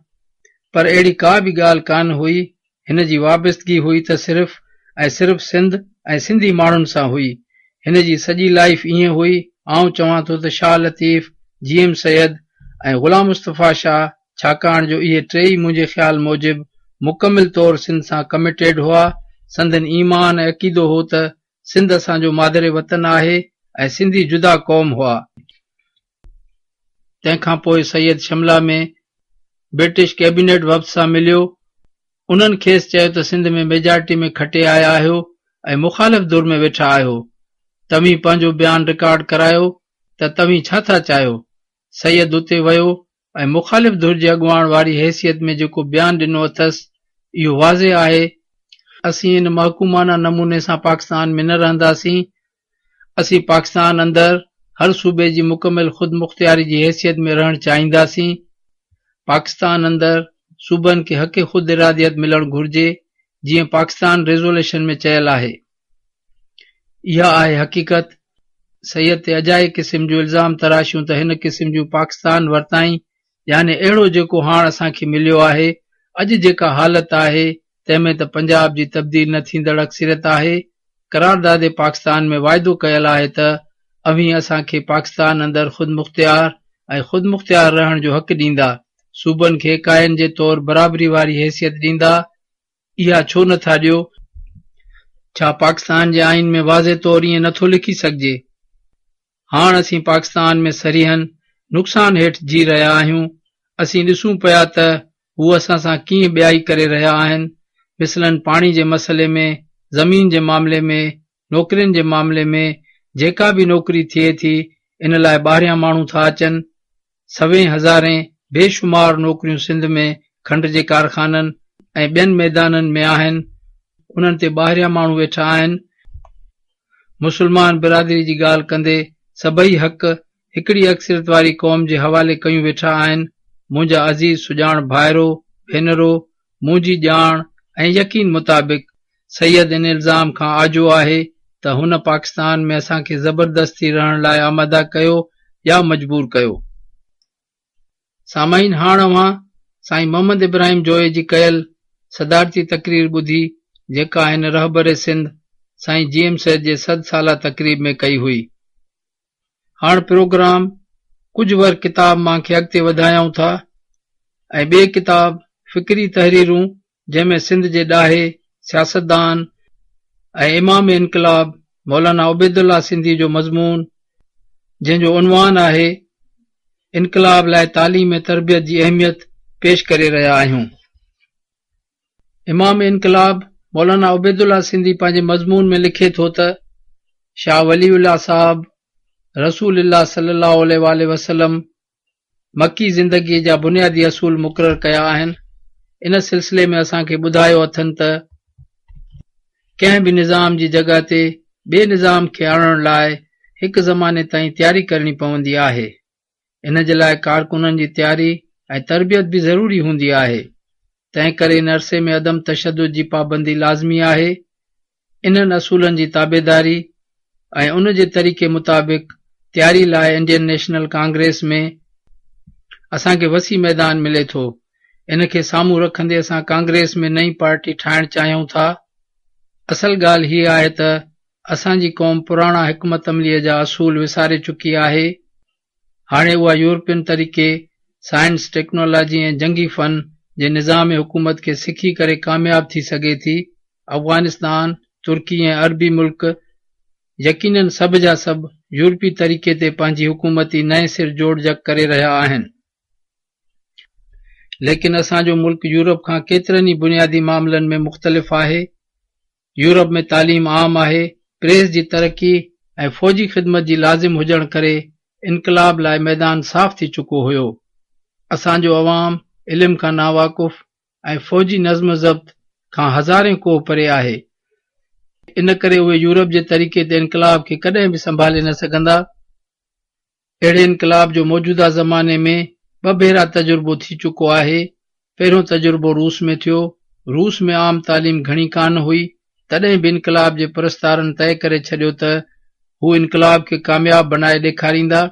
[SPEAKER 3] پر اهڙي ڪا به ڳالهه ڪانه هئي. هن جي وابستگي هئي ته صرف ۽ صرف سنڌ ۽ سنڌي ماڻهن سان هئي. هن جي سڄي لائيف ائين هئي. آئون چوان ٿو ته شاهه لطيف، جي ايم سيد ۽ غلام مصطفيٰ شاهه ڇاڪاڻ جو اهي ٽيئي منهنجي خيال موجب مڪمل طور سنڌ سان ڪميٽيڊ هئا. سندن ايمان ۽ عقيدو هو ته سنڌ اسان جو مادر وطن آهي ۽ سنڌي جدا قوم هئا. تنهن کان پوء سيد شملا ۾ برٽش ڪئبينيٽ وفد سان مليو. انهن کيس چيو ته سنڌ ۾ ميجارٽي ۾ کٽي آيا آهيو ۽ مخالف ڌر ۾ ويٺا آهيو. توهين پنهنجو بيان رڪارڊ ڪرايو ته توهين ڇا ٿا چاهيو؟ سيد اتي ويو ۽ مخالف ڌر جي اڳواڻ واري حيثيت ۾ جيڪو بيان ڏنو اٿس، اهو واضح آهي. اسين ان محڪومانه نموني سان پاڪستان ۾ نه رهنداسين. اسين پاڪستان اندر هر صوبي جي مڪمل خودمختياري جي حيثيت ۾ رهڻ چاهينداسين. پاڪستان اندر صوبن کي حق خود اراديت ملڻ گهرجي، جيئن پاڪستان ريزوليشن ۾ چيل آهي. اها آهي حقيقت. سيد تي اجائي قسم جون الزام تراشيون ته هن قسم جون پاڪستان ورتائين يعني اهڙو جيڪو هاڻ اسان کي مليو آهي. اڄ جيڪا حالت آهي تنهن ۾ ته پنجاب جي تبديل نه ٿيندڙ اڪثريت آهي. قرارداد پاڪستان ۾ واعدو ڪيل آهي ته اوهين اسان کي پاڪستان اندر خودمختيار ۽ خودمختيار رهڻ جو حق ڏيندا، صوبن کي اڪائين جي طور برابري واري حيثيت ڏيندا، اها ڇو نه ٿا ڏيو؟ ڇا پاڪستان جي آئين ۾ واضح طور ائين نه ٿو لکي سگهجي؟ هاڻ اسين پاڪستان ۾ صريحن نقصان هيٺ جي رهيا آهيون. اسين ڏسون پيا ته هو اسان سان ڪيئن ٻيائي ڪري رهيا آهن. مثلاً پاڻي جي مسئلي ۾، زمين جي معاملي ۾، نوڪرين جي معاملي ۾ جيڪا به نوڪري ٿئي ٿي ان لاء ٻاهريان ماڻهو ٿا اچن. سوين هزارين بي شمار نوڪريون سنڌ ۾ کنڊ جي ڪارخانن ۽ ٻين ميدانن ۾ آهن، انهن تي ٻاهريان ماڻهو ويٺا آهن. مسلمان برادري جي ڳالهه ڪندي سڀئي حق هڪڙي اڪثريت واري قوم جي حوالي ڪيون ويٺا آهن. منهنجا عزيز سڄاڻ ڀائرو، ڀينرو، منهنجي ڄاڻ ۽ يقين مطابق سيد ان الزام کان آجو آهي ته هن پاڪستان ۾ اسان کي زبردستي رهڻ لاء آماده ڪيو يا مجبور ڪيو. سامعين هاڻ اوهان سائين محمد ابراهيم جويي جي ڪيل صدارتي تقرير ٻڌي جيڪا هن رهبر سنڌ سائين جي ايم سيد جي صد ساله تقريب ۾ ڪئي هئي. هاڻ پروگرام ڪجهه ور ڪتاب مان کي اڳتي وڌايائون ٿا ۽ ٻئي ڪتاب فڪري تحريرون جنهن ۾ سنڌ جي ڏاهي سياستدان ۽ امام انقلاب مولانا عبيدالله سنڌي جو مضمون جنهن جو عنوان آهي انقلاب لاء تعليم ۽ تربيت جي اهميت پيش ڪري رهيا آهيون. امام انقلاب مولانا عبيدالله سنڌي پنهنجي مضمون ۾ لکي ٿو ته شاهه ولي الله صاحب رسول الله صلي الله عليه واٰله وسلم مڪي زندگيء جا بنيادي اصول مقرر ڪيا آهن. ان سلسلي ۾ اسان کي ٻڌايو اٿن ته ڪنهن به نظام جي جڳهه تي ٻئي نظام کي آڻڻ لاء هڪ زماني تائين تياري ڪرڻي پوندي آهي. ان جي لاء ڪارڪنن جي تياري ۽ تربيت به ضروري هوندي آهي. تنهن ڪري ان عرصي ۾ عدم تشدد جي پابندي لازمي آهي. انهن اصولن جي تابعداري ۽ ان جي طريقي مطابق تياري لاء انڊين نيشنل ڪانگريس ۾ اسان کي وسيع ميدان ملي ٿو. ان کي سامهون رکندي اسان ڪانگريس ۾ نئين پارٽي ٺاهڻ چاهيون ٿا. اصل ڳالهه هيء آهي ته اسان جي قوم پراڻا حڪمت عمليء جا اصول وساري چڪي آهي. هاڻي اها يورپين طريقي، سائنس، ٽيڪنالاجي ۽ جنگي فن جي نظام حڪومت کي سکي ڪري ڪامياب ٿي سگهي ٿي. افغانستان، ترڪي ۽ عربي ملڪ يقينن سڀ جا سڀ يورپي طريقي تي پنهنجي حڪومتي نئين سر جوڙجڪ ڪري رهيا آهن. ليڪن اسان جو ملڪ يورپ کان ڪيترن ئي بنيادي معاملن ۾ مختلف آهي. يورپ ۾ تعليم عام آهي، پريس جي ترقي ۽ فوجي خدمت جي لازم هجڻ ڪري انقلاب لاء ميدان صاف ٿي چڪو هيو. اسان جو عوام علم کان ناواقف ۽ فوجي نظم و ضبط کان هزارين ڪوهه پري آهي. ان ڪري اهي يورپ جي طريقي تي انقلاب کي ڪڏهن به سنڀالي نه سگهندا. اهڙي انقلاب جو موجوده زماني ۾ ٻه ڀيرا تجربو ٿي چڪو آهي. پهريون تجربو روس ۾ ٿيو. روس ۾ عام تعليم گهڻي ڪانه هئي، تڏهن به انقلاب جي پرستارن طئي ڪري ڇڏيو ته هو انقلاب کي ڪامياب بنائي ڏيکاريندا،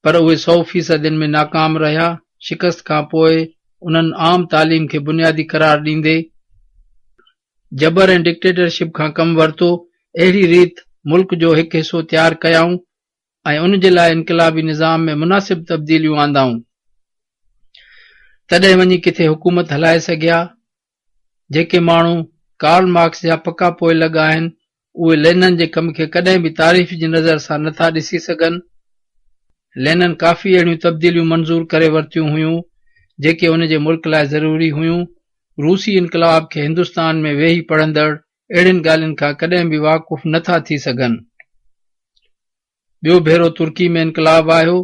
[SPEAKER 3] پر اهي 100% ان ۾ ناڪام رهيا. شڪست کان پوء انهن عام تعليم کي بنيادي قرار ڏيندي، جبر ۽ ڊڪٽيٽرشپ کان ڪم ورتو. اهڙي ريت ملڪ جو هڪ حصو تيار ڪيائون ۽ ان جي لاء انقلابي نظام ۾ مناسب تبديليون آندائون. تڏهن وڃي ڪٿي حڪومت هلائي سگهيا. جيڪي ماڻهو ڪارل مارڪس جا پڪا پوئلڳ آهن، اهي لينن جي ڪم کي ڪڏهن به تعريف جي نظر سان نه ٿا ڏسي سگهن. لينن ڪافي اهڙيون تبديليون منظور ڪري ورتيون هيون، جيڪي ان جي ملڪ لاء ضروري هيون. روسي انقلاب کي هندستان ۾ ويهي پڙهندڙ اهڙين ڳالهين کان ڪڏهن به واقف نه ٿا ٿي سگهن. ٻيو ڀيرو ترڪي ۾ انقلاب آيو.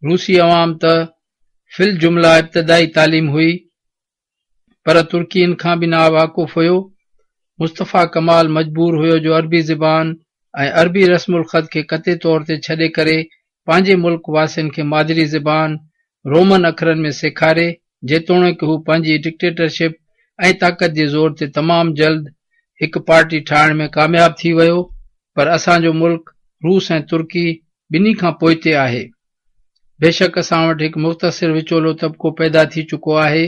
[SPEAKER 3] روسي عوام ته في الجمله ابتدائي تعليم هئي، پر ترڪين کان به ناواقف هيو. مصطفيٰ ڪمال مجبور هيو جو عربي زبان ۽ عربي رسم الخط کي قطعي طور تي ڇڏي ڪري پنهنجي ملڪ واسين کي مادري زبان رومن اکرن ۾ سيکاري، جيتوڻيڪ هو پنهنجي ڊڪٽيٽرشپ ۽ طاقت جي زور تي تمام جلد هڪ پارٽي ٺاهڻ ۾ ڪامياب ٿي ويو، پر اسان جو ملڪ روس ۽ ترڪي ٻنهي کان پوئتي آهي. بيشڪ اسان وٽ هڪ مختصر وچولو طبقو پيدا ٿي چڪو آهي،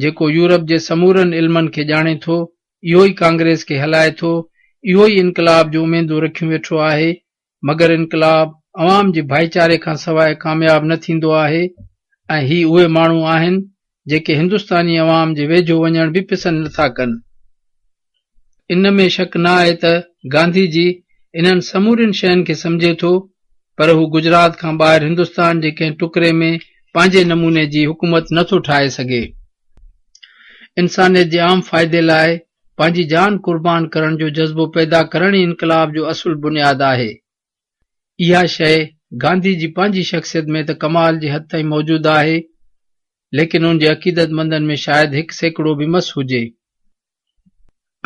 [SPEAKER 3] جيڪو يورپ جي سمورن علمن کي ڄاڻي ٿو، اهو ئي ڪانگريس کي هلائي ٿو، اهو ئي انقلاب جون اميدون رکيون ويٺو آهي، مگر انقلاب عوام جي ڀائيچاري کان سواء ڪامياب نه ٿيندو آهي ۽ هي اهي ماڻهو آهن، جيڪي هندستاني عوام جي ويجهو وڃڻ به پسند نه ٿا ڪن. ان ۾ شڪ نه آهي ته گانڌي جي انهن سمورين شين کي سمجهي ٿو پر هو گجرات کان ٻاهر هندستان جي ڪنهن ٽڪري ۾ پنهنجي نموني جي حڪومت نه ٿو ٺاهي سگهي. انسانيت جي عام فائدي لاء پنهنجي جان قربان ڪرڻ جو جذبو پيدا ڪرڻ ئي انقلاب جو اصل بنياد آهي. اها شيء گانڌي جي پنهنجي شخصيت ۾ ته ڪمال جي حد تائين موجود آهي ليڪن ان جي عقيدتمندن ۾ شايد 1% به مس هجي.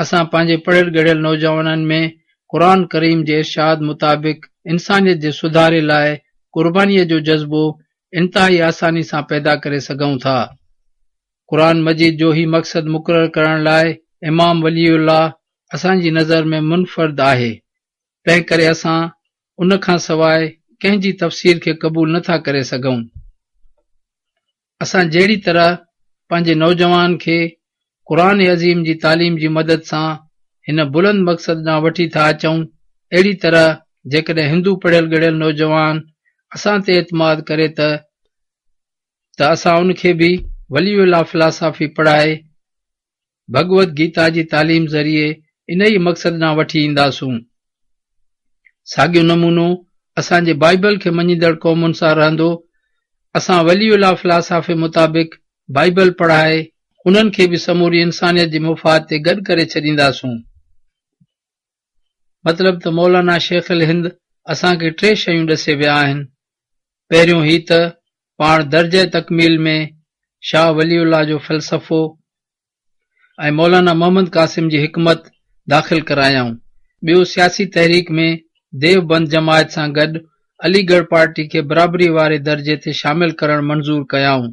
[SPEAKER 3] اسان پنهنجي پڙهيل ڳڙهيل نوجوانن ۾ قرآن ڪريم جي ارشاد مطابق انسانيت جي سڌاري لاء قربانيء جو جذبو انتهائي آساني سان پيدا ڪري سگهون ٿا. قرآن مجيد جو هي مقصد مقرر ڪرڻ لاء امام ولي الله اسان جي نظر ۾ منفرد آهي، تنهنڪري اسان ان کان سواء ڪنهن جي تفسير کي قبول نه ٿا ڪري سگهون. اسان جهڙي طرح پنهنجي نوجوان کي قرآن عظيم جي تعليم جي مدد سان هن بلند مقصد ڏانهن وٺي ٿا اچون، اهڙي طرح جيڪڏهن هندو پڙهيل ڳڙهيل نوجوان اسان تي اعتماد ڪري ته ته اسان ان کي به ولي الله فلاسافي پڙهائي ڀڳوت گيتا جي تعليم ذريعي انهيء مقصد ڏانهن وٺي اينداسون. ساڳيو نمونو اسان جي بائيبل کي مڃيندڙ قومن سان رهندو. اسان ولي الله فلاسافي مطابق بائيبل پڙهائي انهن کي به سموري انسانيت جي مفاد تي گڏ ڪري ڇڏينداسون. مطلب ته مولانا شيخ الهند اسان کي ٽي شيون ڏسي ويا آهن. پهريون هي ته پاڻ درجه تڪميل ۾ شاهه ولي الله جو فلسفو ۽ مولانا محمد قاسم جي حڪمت داخل ڪرايائون. ٻيو سياسي تحريڪ ۾ ديوبند جماعت سان گڏ علي ڳڙهه پارٽي کي برابري واري درجي تي شامل ڪرڻ منظور ڪيائون.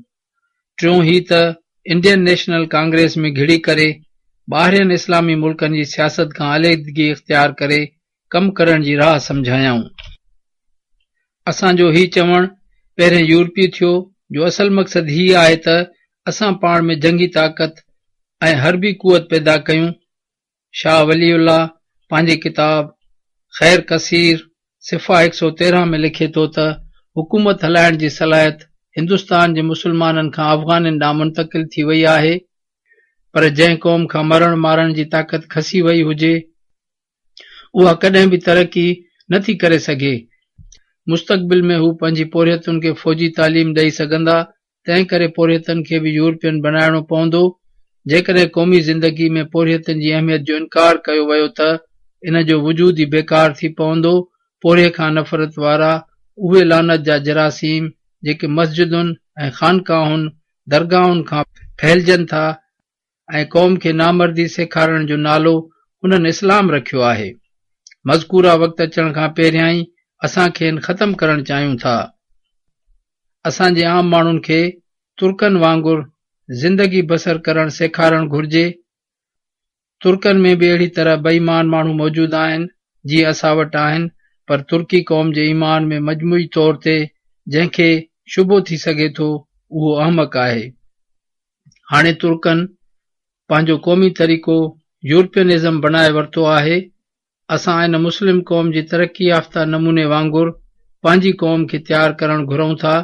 [SPEAKER 3] ٽيون هي ته انڊين نيشنل ڪانگريس ۾ گهڙي ڪري ٻاهرين اسلامي ملڪن جي سياست کان عليحدگي اختيار ڪري ڪم ڪرڻ جي راهه سمجهايائون. اسان جو هي چوڻ پهرين يورپي ٿيو جو اصل مقصد هي آهي ته اسان پاڻ ۾ جنگي طاقت ۽ حربي قوت پيدا ڪيون. شاهه ولي الله پنهنجي ڪتاب خير ڪثير صفحه 113 ۾ لکي ٿو ته حڪومت هلائڻ جي صلاحيت هندستان جي مسلمانن کان افغانين ڏانهن منتقل ٿي وئي آهي پر جنهن قوم کان مرڻ مارڻ جي طاقت کسي وئي هجي اها ڪڏهن به ترقي نه ٿي ڪري سگهي. مستقبل ۾ هو پنهنجي پورهيتن کي فوجي تعليم ڏئي سگهندا، تنهن ڪري پورهيتن کي به يورپين بنائڻو پوندو. جيڪڏهن قومي زندگي ۾ پورهيتن جي اهميت جو انڪار ڪيو ويو ته ان جو وجود ئي بيڪار ٿي پوندو. پورهيي کان نفرت وارا اهي لعنت جا جراثيم جيڪي مسجدن ۽ خانقاهن، درگاهن کان ڦهلجن ٿا، ۽ قوم کي نامردي سيکارڻ جو نالو انهن اسلام رکيو آهي. مذڪوره وقت اچڻ کان پهريائين اسان کين ختم ڪرڻ چاهيون ٿا. اسان جي عام ماڻهن کي ترڪن وانگر زندگي بسر ڪرڻ سيکارڻ گهرجي. ترڪن ۾ به اهڙي طرح بي ايمان ماڻهو موجود آهن، جيئن اسان وٽ آهن، پر ترڪي قوم جي ايمان ۾ مجموعي طور تي جنهن کي شبهو ٿي سگهي ٿو، اهو احمق آهي. هاڻي ترڪن پنهنجو قومي طريقو يورپينزم بڻائي ورتو آهي. اسان ان مسلم قوم جي ترقي يافته نموني وانگر پنهنجي قوم کي تيار ڪرڻ گهرون ٿا.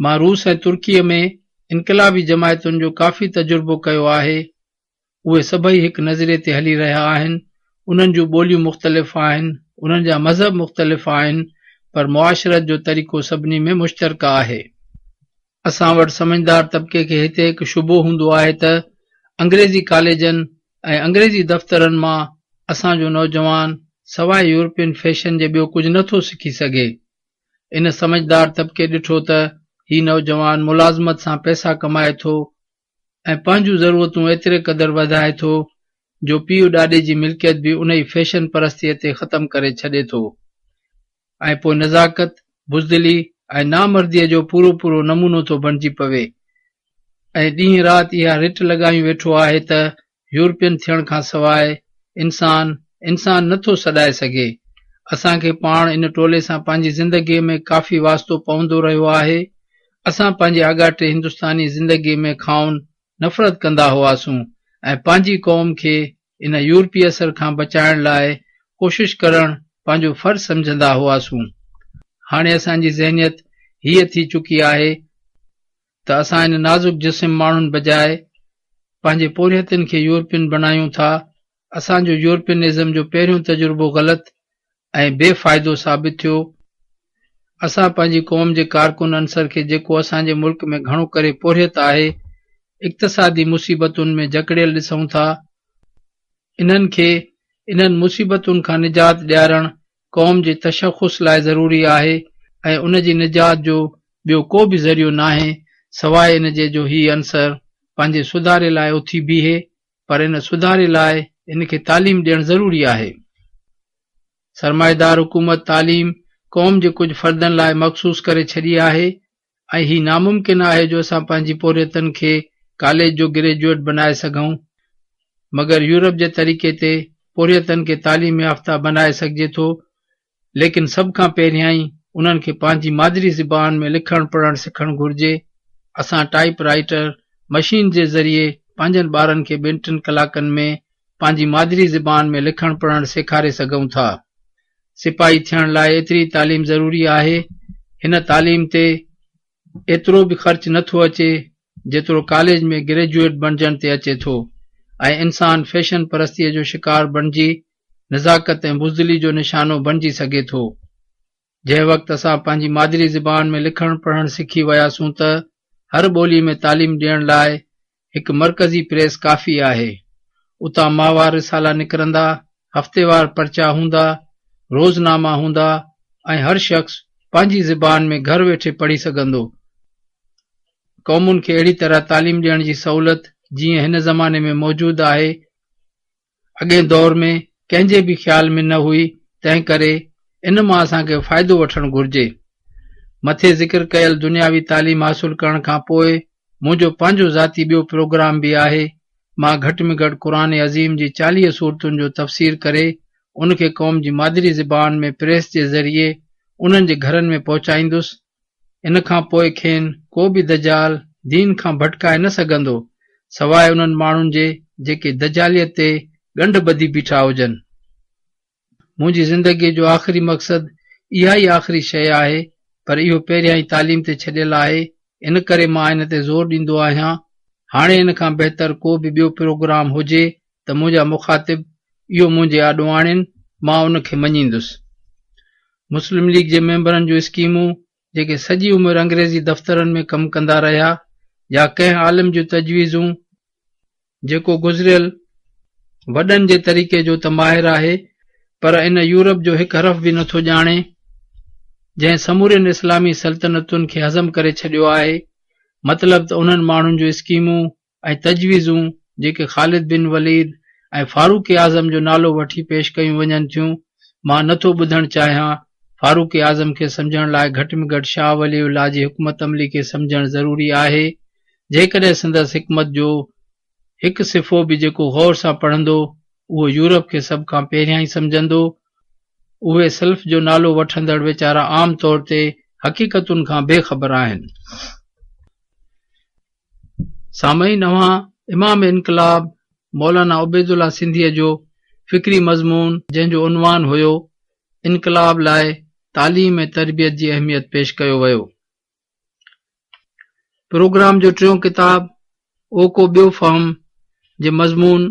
[SPEAKER 3] مان روس ۽ ترڪيء ۾ انقلابي جماعتن جو ڪافي تجربو ڪيو آهي. اهي سڀئي هڪ نظريي تي هلي رهيا آهن، انهن جون ٻوليون مختلف آهن، انهن جا مذهب مختلف آهن، پر معاشرت جو طريقو سڀني ۾ مشترڪه آهي. اسان وٽ سمجهدار طبقي کي هتي هڪ شبهو هوندو آهي ته انگريزي ڪاليجن ۽ انگريزي دفترن مان اسان جو نوجوان سواء يورپين فيشن جي ٻيو ڪجهه نه ٿو سکي سگهي. ان سمجهدار طبقي ڏٺو ته هي نوجوان ملازمت سان پئسا ڪمائي ٿو ۽ پنهنجون ضرورتون ايتري قدر وڌائي ٿو جو پيء ڏاڏي جي ملڪيت به انهي فيشن پرستيء تي ختم ڪري ڇڏي ٿو ۽ پوء نزاڪت، بزدلي ۽ نامرديء جو پورو پورو نمونو ٿو بڻجي پوي ۽ ڏينهن رات اها رٽ لڳايون ويٺو آهي ته يورپين ٿيڻ کان سواء انسان، انسان نه ٿو سڏائي سگهي. اسان کي پاڻ ان ٽولي سان پنهنجي زندگيء ۾ ڪافي واسطو پوندو رهيو آهي. اسان پنهنجي آڳاٽي هندستاني زندگيء ۾ کائن نفرت ڪندا هئاسون ۽ پنهنجي قوم کي ان يورپي اثر کان بچائڻ لاء ڪوشش ڪرڻ پنهنجو فرض سمجهندا هئاسون. هاڻي اسان جي ذهنيت هيء ٿي چڪي آهي ته اسان ان نازڪ جسم ماڻهن بجاء پنهنجي پورهيتن کي يورپين بڻايون ٿا. اسان جو يورپينزم جو پهريون تجربو غلط ۽ بي فائدو ثابت ٿيو. اسان پنهنجي قوم جي ڪارڪن عنصر کي جيڪو اسان جي ملڪ ۾ گهڻو ڪري پورهيت آهي، اقتصادي مصيبتن ۾ جڪڙيل ڏسون ٿا. انهن کي انهن مصيبتن کان نجات ڏيارڻ قوم جي تشخص لاء ضروري آهي ۽ ان جي نجات جو ٻيو ڪو به ذريعو ناهي سواء ان جي جو هي عنصر پنهنجي سڌاري لاء اٿي بيهي پر ان سڌاري لاء ان کي تعليم ڏيڻ ضروري آهي. سرمائيدار حڪومت تعليم قوم جي ڪجهه فردن لاء مخصوص ڪري ڇڏي آهي ۽ هي ناممڪن آهي جو اسان پنهنجي پورهيتن کي ڪاليج جو گريجوئيٽ بنائي سگهون مگر يورپ جي طريقي تي پورهيتن کي تعليم يافته بنائي سگهجي ٿو ليڪن سڀ کان پهريائين انهن کي پنهنجي مادري زبان ۾ لکڻ پڙهڻ سکڻ گهرجي. اسان ٽائيپ رائيٽر مشين جي ذريعي پنهنجن ٻارن کي ٻن ٽن ڪلاڪن ۾ پنهنجي مادري زبان ۾ لکڻ پڙهڻ سيکاري سگهون ٿا. سپاهي ٿيڻ لاء ايتري تعليم ضروري آهي. هن تعليم تي ايترو به خرچ نه ٿو اچي جيترو ڪاليج ۾ گريجوئيٽ بڻجڻ تي اچي ٿو ۽ انسان فيشن پرستيء جو شڪار بڻجي نزاڪت ۽ بزدلي جو نشانو بڻجي سگهي ٿو. جنهن وقت اسان پنهنجي مادري زبان ۾ لکڻ پڙهڻ سکي وياسون ته هر ٻولي ۾ تعليم ڏيڻ لاء هڪ مرڪزي پريس ڪافي آهي. اتان ماهوار رسالا نڪرندا، هفتيوار پرچا هوندا، روزناما هوندا ۽ هر شخص پنهنجي زبان ۾ گهر ويٺي پڙهي سگهندو. قومن کي اهڙي طرح تعليم ڏيڻ جي سهولت جيئن هن زماني ۾ موجود آهي، اڳئين دور ۾ ڪنهن جي به خيال ۾ نه هئي، تنهنڪري ان مان اسان کي فائدو وٺڻ گهرجي. مٿي ذڪر ڪيل دنياوي تعليم حاصل ڪرڻ کان پوء منهنجو پنهنجو ذاتي ٻيو پروگرام به آهي. مان گهٽ ۾ گهٽ قرآن عظيم جي 40 سورتن جو تفسير ڪري ان کي قوم جي مادري زبان ۾ پريس جي ذريعي انهن جي گهرن ۾ پهچائيندس. ان کان پوء کين ڪو به دجال دين کان ڀٽڪائي نه سگهندو، سواء انهن ماڻهن جي جيڪي دجاليت تي ڳنڍ ٻڌي بيٺا هجن. منهنجي زندگيء جو آخري مقصد اها ئي آخري شيء آهي، پر اهو پهريائين تعليم تي ڇڏيل آهي، ان ڪري مان ان تي زور ڏيندو آهيان. هاڻي ان کان بهتر ڪو به ٻيو پروگرام هجي ته منهنجا مخاطب اهو منهنجي آڏو آڻين، مان ان کي مڃيندس. مسلم ليگ جي ميمبرن جون اسڪيمون، جيڪي سڄي عمر انگريزي دفترن ۾ ڪم ڪندا رهيا، يا ڪنهن عالم جون تجويزون، جيڪو گذريل وڏن جي طريقي جو ته ماهر آهي پر ان يورپ جو هڪ حرف به نٿو ڄاڻي، جنهن سمورين اسلامي سلطنتن کي هضم ڪري ڇڏيو آهي. مطلب ته انهن ماڻهن جون اسڪيمون ۽ تجويزون جيڪي خالد بن وليد ۽ فاروق اعظم جو نالو وٺي پيش ڪيون وڃن ٿيون، مان نٿو ٻڌڻ چاهيان. فاروق اعظم کي سمجهڻ لاء گهٽ ۾ گهٽ شاهه ولي الله جي حڪمت عملي کي سمجهڻ ضروري آهي. جيڪڏهن سندس حڪمت جو هڪ صفحو به جيڪو غور سان پڙهندو، اهو يورپ کي سڀ کان پهريائين سمجهندو. اهي سلف جو نالو وٺندڙ ويچارا عام طور تي حقيقتن کان بي خبر آهن. سامعين اوهان امام انقلاب مولانا عبيدالله سنڌيء جو فڪري مضمون جنهن جو عنوان هيو انقلاب لاء تعليم ۽ تربيت جي اهميت پيش ڪيو ويو. پروگرام جو ٽيون ڪتاب او ڪو ٻيو فهم جي مضمون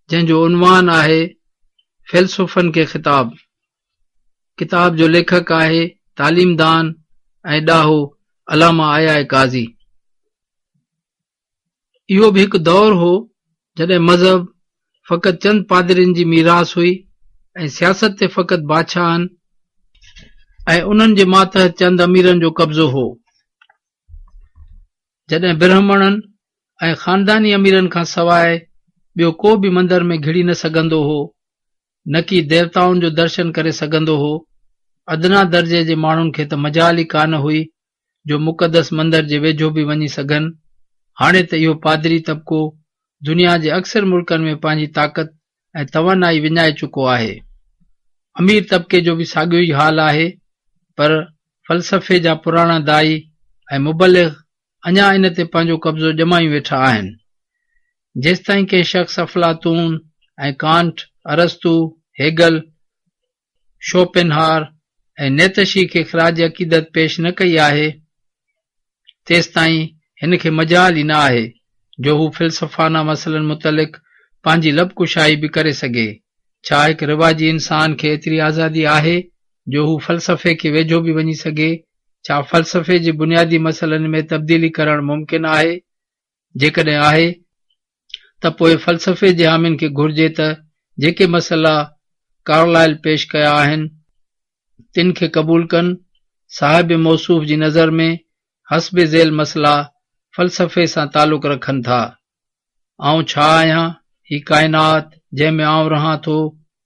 [SPEAKER 3] جنهن جو عنوان آهي فيلسوفن کي خطاب ڪتاب جو ليکڪ آهي تعليمدان ۽ ڏاهو علامه آء آء قاضي. اهو به هڪ دور هو جڏهن مذهب فقط چند پادرين جي ميراث هئي ۽ سياست تي فقط بادشاهن ۽ انهن جي ماتحت چند اميرن جو قبضو هو. جڏهن برهمڻن ۽ خانداني اميرن کان سواء ٻيو ڪو به مندر ۾ گهڙي نه سگهندو هو، نڪي ديوتائن جو درشن ڪري سگهندو هو. ادنيٰ درجي جي ماڻهن کي ته مجال ئي ڪانه هئي جو مقدس مندر جي ويجهو به وڃي سگهن. هاڻي ته اهو پادري طبقو دنيا جي اڪثر ملڪن ۾ پنهنجي طاقت ۽ توانائي وڃائي چڪو آهي. امير طبقي جو به ساڳيو ئي حال آهي، پر فلسفي جا پراڻا داعي ۽ مبلغ اڃا ان تي پنهنجو قبضو ڄمايون ويٺا آهن. جيستائين ڪنهن شخص افلاطون ۽ ڪانٽ، ارسطو، هيگل، شوپنهار ۽ نيتشي کي خراج عقيدت پيش نه ڪئي آهي، تيستائين هن کي مجال ئي نه آهي جو هو فلسفانه مسئلن متعلق پنهنجي لب ڪشائي به ڪري سگهي. ڇا هڪ رواجي انسان کي ايتري آزادي آهي جو هو فلسفي کي ويجهو به وڃي سگهي؟ ڇا فلسفي جي بنيادي مسئلن ۾ تبديلي ڪرڻ ممڪن آهي؟ جيڪڏهن آهي ته پوء فلسفي جي حامين کي گهرجي ته جيڪي مسئلا ڪارلائل پيش ڪيا آهن، تن کي قبول ڪن. صاحب موصوف جي نظر ۾ حسب ذيل مسئلا فلسفي سان تعلق رکن ٿا. آئون ڇا آهيان؟ هي ڪائنات جنهن ۾ آئون رهان ٿو،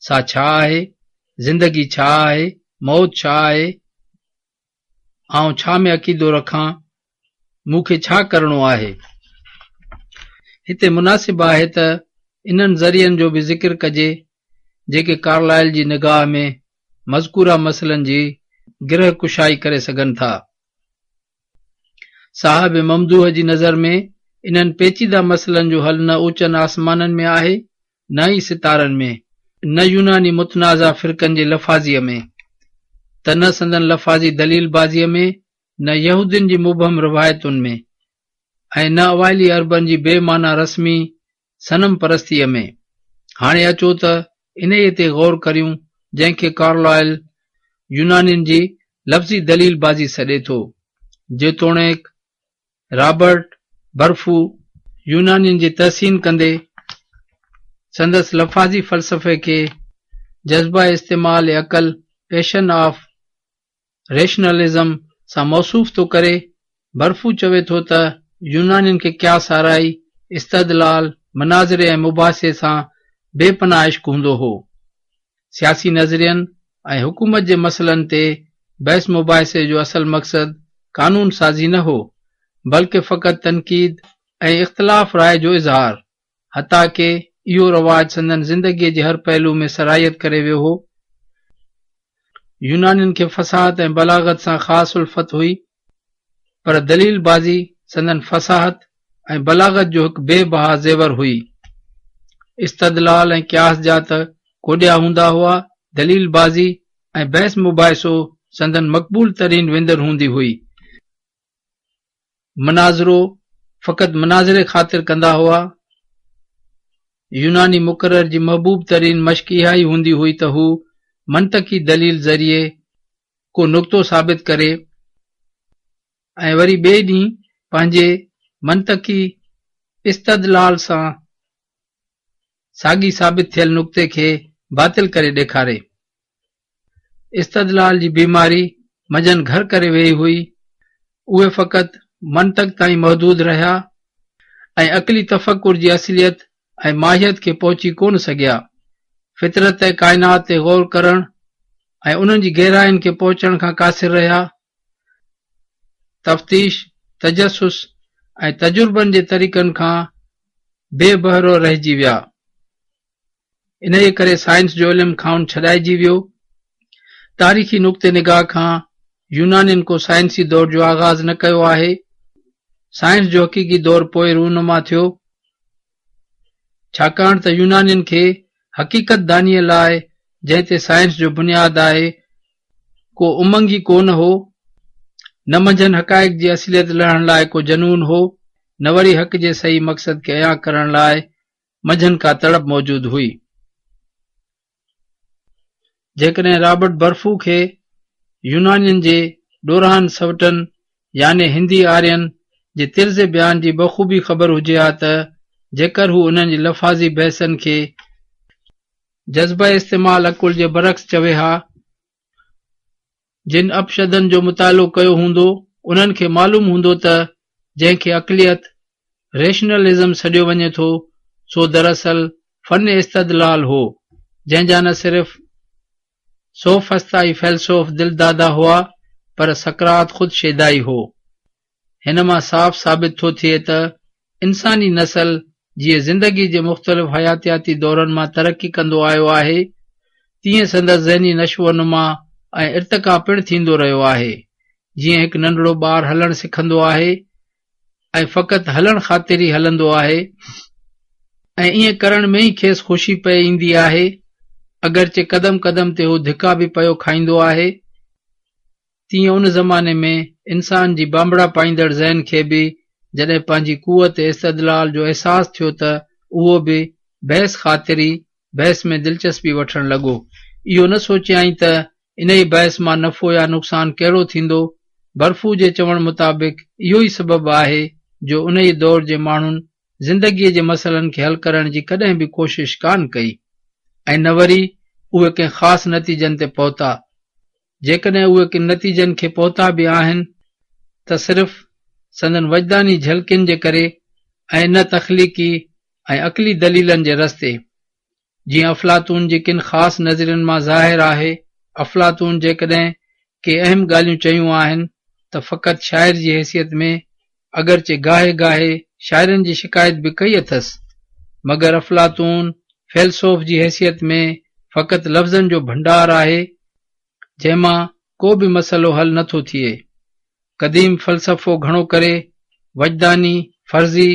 [SPEAKER 3] سا ڇا آهي؟ زندگي ڇا آهي؟ موت ڇا آهي؟ آئون ڇا ۾ عقيدو رکان؟ مون کي ڇا ڪرڻو آهي؟ هتي مناسب آهي ته انهن ذريعن جو به ذڪر ڪجي، جيڪي ڪارلائل جي نگاهه ۾ مذڪوره مسئلن جي گرهه ڪشائي ڪري سگهن ٿا. صاحب ممدوح جي نظر ۾ انهن پيچيده مسئلن جو حل نه اوچن آسمانن ۾ آهي، نه ئي ستارن ۾، نه يوناني متنازع فرقن جي لفاظيء ۾، ته نه سندن لفاظي دليل بازيء ۾، نه يهودين جي مبهم روايتن ۾، ۽ نه اوائلي عربن جي بي معنيٰ رسمي صنم پرستيء ۾. هاڻي اچو ته انهيء تي غور ڪريون جنهن کي ڪارلائل يونانين جي لفظي دليل بازي سڏي ٿو. جيتوڻيڪ رابرٽ برفو يونانين جي تحسين ڪندي سندس لفاظي فلسفي کي جذبه استعمال عقل، Passion of Rationalism، سان موصوف ٿو ڪري. برفو چوي ٿو ته يونانين کي قياس آرائي، استدلال، مناظري ۽ مباحثي سان بي پناهه عشق هوندو هو. سياسي نظرين ۽ حڪومت جي مسئلن تي بحث مباحثي جو اصل مقصد قانون سازي نه هو، بلڪه فقط تنقيد ۽ اختلاف راء جو اظهار، حتيٰ ڪه اهو رواج سندن زندگيء جي هر پهلو ۾ سرايت ڪري ويو هو. يونانين کي فصاحت ۽ بلاغت سان خاص الفت هئي، پر دليل بازي سندن فصاحت ۽ بلاغت جو هڪ بي بها زيور هئي. استدلال ۽ قياس جا ته ڪوڏيا هوندا هئا، دليل بازي ۽ بحث مباحثو سندن مقبول ترين وندر هوندي هئي. مناظرو فقط مناظري خاطر ڪندا هئا. يوناني مقرر جي محبوب ترين مشق اها ئي هوندي هئي ته هو منطقي دليل ذريعي ڪو نقطو ثابت ڪري ۽ وري ٻئي ڏينهن پنهنجي منطقي استدلال سان ساڳئي ثابت ٿيل نقطي کي باطل ڪري ڏيکاري. استدلال جي بيماري منجهن گهر ڪري ويئي هئي. اهي فقط منطق تائين محدود رهيا ۽ عقلي تفڪر جي اصليت ۽ ماهيت کي پهچي ڪونه سگهيا. فطرت ۽ ڪائنات تي غور ڪرڻ ۽ انهن جي گهراين کي پهچڻ کان قاصر رهيا. تفتيش، تجسس ۽ تجربن جي طريقن کان بي بهرو رهجي ويا. انهيء ڪري سائنس جو علم کانئن ڇڏائجي ويو. تاريخي نقطي نگاهه کان يونانين ڪو سائنسي دور جو آغاز نه ڪيو آهي. سائنس جو حقيقي دور پوء رونما ٿيو. ڇاڪاڻ ته يونانين کي حقيقت دانيء لاء جنهن تي سائنس جو بنياد آهي، ڪو امنگ ئي ڪو نه هو، نه منجهن حقائق جي اصليت لهڻ لاء ڪو جنون هو، نه وري حق جي صحيح مقصد کي عيان ڪرڻ لاء منجهن ڪا تڙپ موجود هئي. جيڪڏهن رابرٽ برفو کي يونانين جي ڏورانهن سئوٽن يعني هندي آرين جي طرز بيان جي بخوبي خبر هجي ها ته جيڪر هو انهن جي لفاظي بحثن کي جذبه استعمال عقل جي برعڪس چوي ها. جن اپشدن جو مطالعو ڪيو هوندو، انهن کي معلوم هوندو ته جنهن کي عقليت، Rationalism، سڏيو وڃي ٿو، سو دراصل فن استدلال هو، جنهن جا نه صرف سوفسطائي فيلسوف دلداده هئا، پر سقراط خود شيدائي هو. هن مان صاف ثابت ٿو ٿئي ته انساني نسل جيئن زندگي جي مختلف حياتياتي دورن مان ترقي ڪندو آيو آهي، تيئن سندس ذهني نشو و نما ۽ ارتقا پڻ ٿيندو رهيو آهي. جيئن هڪ ننڍڙو ٻار هلڻ سکندو آهي ۽ فقط هلڻ خاطر ئي هلندو آهي ۽ ائين ڪرڻ ۾ ئي کيس خوشي پئي ايندي آهي، اگرچه قدم قدم تي هو ڌڪا به پيو کائيندو آهي، تيئن ان زماني ۾ انسان جي بانبڙا پائيندڙ ذهن کي به جڏهن پنهنجي قوت استدلال جو احساس ٿيو ته اهو به بحث خاطر ئي بحث ۾ دلچسپي وٺڻ لڳو. اهو نه سوچيائين ته انهيء بحث مان نفعو يا نقصان ڪهڙو ٿيندو. برفو جي چوڻ مطابق اهو ئي سبب آهي جو انهيء دور جي ماڻهن زندگيء جي مسئلن کي حل ڪرڻ جي ڪڏهن به ڪوشش ڪانه ڪئي ۽ نه وري اهي ڪنهن خاص نتيجن تي پهتا. جيڪڏهن اهي ڪن نتيجن کي پهتا به آهن ته صرف سندن وجداني جهلڪين جي ڪري ۽ نه تخليقي ۽ عقلي دليلن جي رستي. جيئن افلاطون جي ڪن خاص نظرين مان ظاهر آهي، افلاطون جيڪڏهن ڪي اهم ڳالهيون چيون آهن ته فقط شاعر جي حيثيت ۾، اگرچه گاهي گاهي شاعرن جي شڪايت به ڪئي اٿس، مگر افلاطون فيلسوف جي حيثيت ۾ فقط لفظن جو ڀنڊار آهي، جنهن مان ڪو به مسئلو حل نه ٿو ٿئي. قديم فلسفو گهڻو ڪري وجداني، فرضي،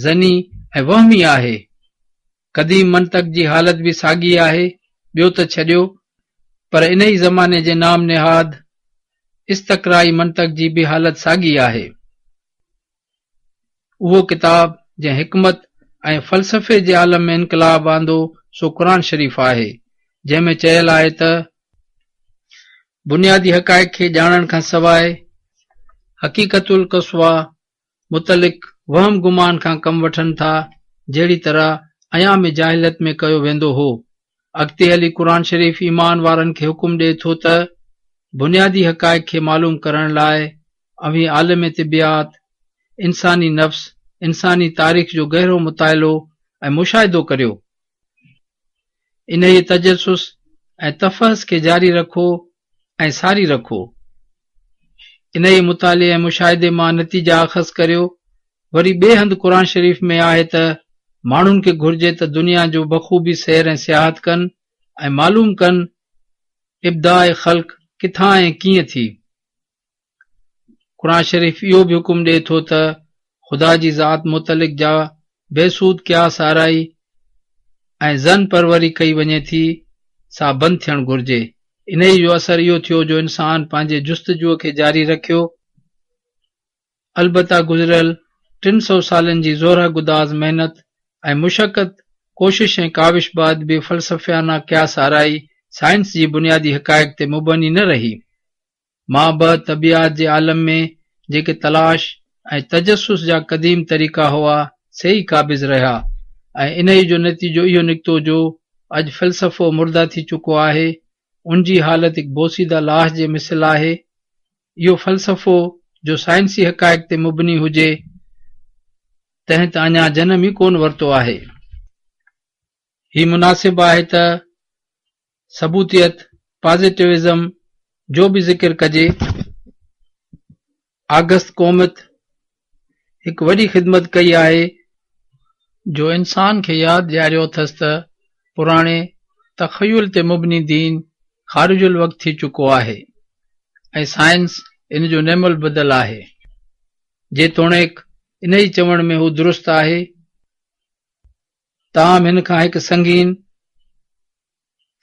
[SPEAKER 3] ظني ۽ وهمي آهي. قديم منطق جي حالت به ساڳي آهي، ٻيو ته ڇڏيو، پر انهيء زماني جي نام نهاد استقرائي منطق جي به حالت ساڳي آهي. اهو ڪتاب جنهن حڪمت ۽ فلسفي جي عالم ۾ انقلاب آندو سو قرآن شريف آهي، جنهن ۾ چيل آهي ته، بنيادي حقائق کي ڄاڻڻ کان سواء حقيقت القصويٰ متعلق وهم گمان کان ڪم وٺن ٿا، جهڙي طرح ايام جاهليت ۾ ڪيو ويندو هو. اڳتي هلي قرآن شريف ايمان وارن کي حڪم ڏئي ٿو ته بنيادي حقائق کي معلوم ڪرڻ لاء اوهين عالم طبعيات، انساني نفس، انساني تاريخ جو گهرو مطالعو ۽ مشاهدو ڪريو. انهيء تجسس ۽ تفحص کي جاري رکو ۽ ساري رکو. انهيء مطالعي ۽ مشاهدي مان نتيجا اخذ ڪريو. وري ٻئي هنڌ قرآن شريف ۾ آهي ته ماڻهن کي گهرجي ته دنيا جو بخوبي سير ۽ سياحت ڪن ۽ معلوم ڪن ابداع خلق ڪٿان ۽ ڪيئن ٿي. قرآن شريف اهو به حڪم ڏئي ٿو ته خدا جي ذات متعلق جا بيسود قياس آرائي ۽ ظن پروري ڪئي وڃي ٿي سا بند ٿيڻ گهرجي. انهيء جو اثر اهو ٿيو جو انسان پنهنجي جستجوء کي جاري رکيو. البته گذريل 300 سالن جي زهره گداز محنت ۽ مشقت، ڪوشش ۽ ڪاوش بعد به فلسفيانه قياس آرائي سائنس جي بنيادي حقائق تي مبني نه رهي. مابعد طبيعات جي عالم ۾ جيڪي تلاش ۽ تجسس جا قديم طريقا هئا، سي ئي قابض رهيا ۽ انهيء جو نتيجو اهو نڪتو جو اڄ فلسفو مرده ٿي چڪو آهي، ان جي حالت هڪ بوسيده لاش جي مثل آهي. اهو فلسفو جو سائنسي حقائق تي مبني هجي، تنهن ته اڃا جنم ئي ڪونه ورتو آهي. هي مناسب آهي ته ثبوتيت، Positivism، جو به ذڪر ڪجي. آگسٽ ڪومت هڪ وڏي خدمت ڪئي آهي، جو انسان کي ياد ڏياريو اٿس ته پراڻي تخيل تي مبني دين خارج الوقت ٿي چڪو آهي ۽ سائنس ان جو نعم البدل آهي. جيتوڻيڪ انهيء چوڻ ۾ هو درست آهي، تاهم هن کان هڪ سنگين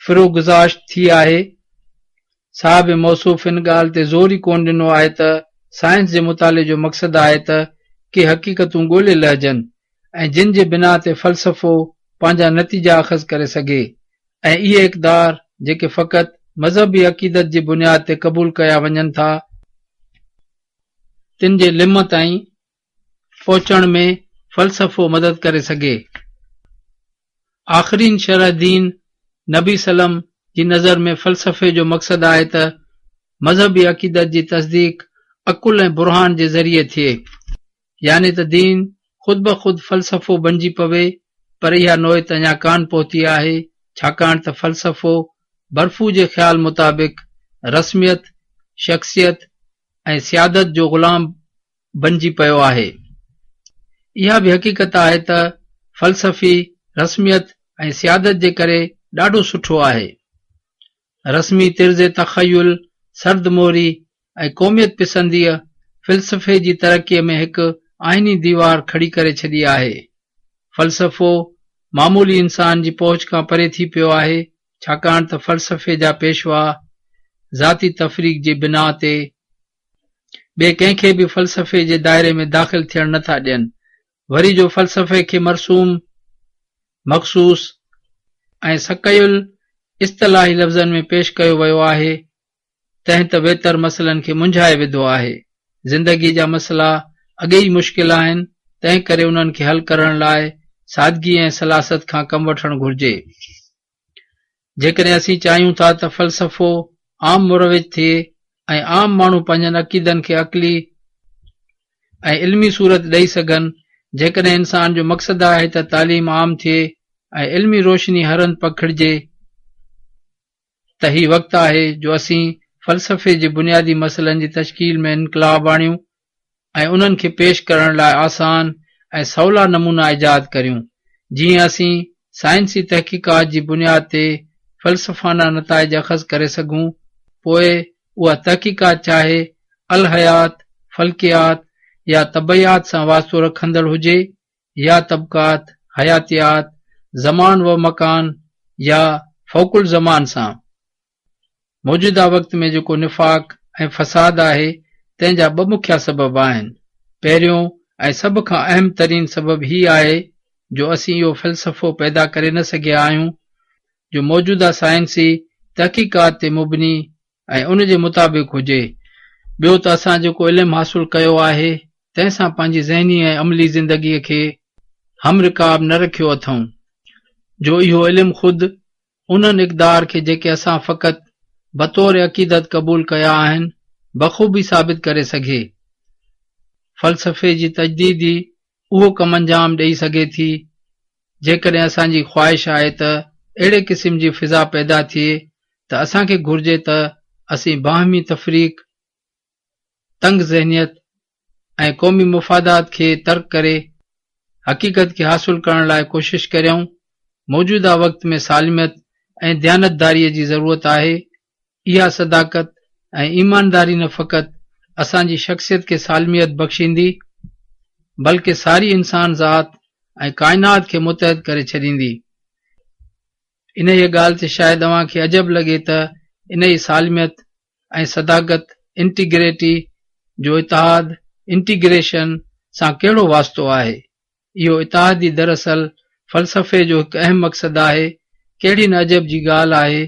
[SPEAKER 3] فروگذاشت ٿي آهي. صاحب موصوف ان ڳالهه تي زور ئي ڪونه ڏنو آهي ته سائنس جي مطالعي جو مقصد آهي ته ڪي حقيقتون ڳولي لهجن ۽ جن جي بنا تي فلسفو پنهنجا نتيجا اخذ ڪري سگهي ۽ اهي اقدار جيڪي فقط مذهبي عقيدت جي بنياد تي قبول ڪيا وڃن ٿا، تن جي لم تائين پهچڻ ۾ فلسفو مدد ڪري سگهي. آخرين شرح دين نبي صلعم جي نظر ۾ فلسفي جو مقصد آهي ته مذهبي عقيدت جي تصديق عقل ۽ برهان جي ذريعي ٿئي. يعني ته دين خود بخود فلسفو بنجي پوي، پر اها نوعيت اڃا ڪانه پهتي آهي، ڇاڪاڻ ته فلسفو برفو جي خيال مطابق رسميت، شخصيت ۽ سيادت جو غلام بنجي پيو آهي. اها به حقيقت آهي ته فلسفي رسميت ۽ سيادت جي ڪري ڏاڍو سٺو آهي. رسمي طرز تخيل، سرد مهري ۽ قوميت پسنديء فلسفي جي ترقيء ۾ هڪ آهني ديوار کڙي ڪري ڇڏي آهي. فلسفو معمولي انسان جي پهچ کان پري ٿي پيو آهي، ڇاڪاڻ ته فلسفي جا پيشوا ذاتي تفريق جي بناء تي ٻئي ڪنهن کي به فلسفي جي دائري ۾ داخل ٿيڻ نه ٿا ڏين. وري جو فلسفي کي مرسوم، مخصوص ۽ ثقيل اصطلاحي لفظن ۾ پيش ڪيو ويو آهي، تنهن ته ويتر مسئلن کي منجهائي وڌو آهي. زندگيء جا مسئلا اڳي ئي مشڪل آهن، تنهن ڪري انهن کي حل ڪرڻ لاء سادگي ۽ سلاست کان ڪم وٺڻ گهرجي. جيڪڏهن اسين چاهيون ٿا ته فلسفو عام مروج ٿئي ۽ عام ماڻهو پنهنجن عقيدن کي عقلي ۽ علمي صورت ڏئي سگهن، جيڪڏهن انسان جو مقصد آهي ته تعليم عام ٿئي ۽ علمي روشني هر هنڌ پکڙجي ته هي وقت آهي جو اسين فلسفي جي بنيادي مسئلن جي تشڪيل ۾ انقلاب آڻيون ۽ انهن کي پيش ڪرڻ لاء آسان ۽ سولا نمونا ايجاد ڪريون، جيئن اسين سائنسي تحقيقات جي بنياد تي فلسفانه نتائج اخذ ڪري سگهون، پوء اها تحقيقات چاهي الهيات، فلڪيات يا طبعيات سان واسطو رکندڙ هجي يا طبقات، حياتيات، زمان و مڪان يا فوق الزمان سان. موجوده وقت ۾ جيڪو نفاق ۽ فساد آهي، تنهن جا ٻه مکيه سبب آهن. پهريون ۽ سڀ کان اهم ترين سبب هي آهي جو اسين اهو فلسفو پيدا ڪري نه سگهيا آهيون جو موجوده سائنسي تحقيقات تي مبني ۽ ان جي مطابق هجي. ٻيو ته اسان جيڪو علم حاصل ڪيو آهي، تنهن سان پنهنجي ذهني ۽ عملي زندگيء کي هم رڪاب نه رکيو اٿئون، جو اهو علم خود انهن اقدار کي جيڪي اسان فقط بطور عقيدت قبول ڪيا آهن، بخوبي ثابت ڪري سگهي. فلسفي جي تجديد ئي اهو ڪم انجام ڏئي سگهي ٿي. جيڪڏهن اسان جي خواهش آهي ته اهڙي قسم جي فضا پيدا ٿئي ته اسان کي گهرجي ته اسين باهمي تفريق، تنگ ذهنيت ۽ قومي مفادات کي ترڪ ڪري حقيقت کي حاصل ڪرڻ لاء ڪوشش ڪريون، موجوده وقت ۾ سالميت ۽ ديانتداريء جي ضرورت آهي، اها صداقت ۽ ايمانداري نه فقط اسان جي شخصيت کي سالميت بخشيندي، بلڪه ساري انسان ذات ۽ ڪائنات کي متحد ڪري ڇڏيندي. انهيء ڳالهه تي شايد اوهان کي عجب لڳي ته انهيء سالميت ۽ صداقت، Integrity، جو اتحاد، Integration، سان ڪهڙو واسطو آهي؟ اهو اتحاد ئي دراصل فلسفي جو هڪ اهم مقصد آهي. ڪهڙي نه عجب جي ڳالهه آهي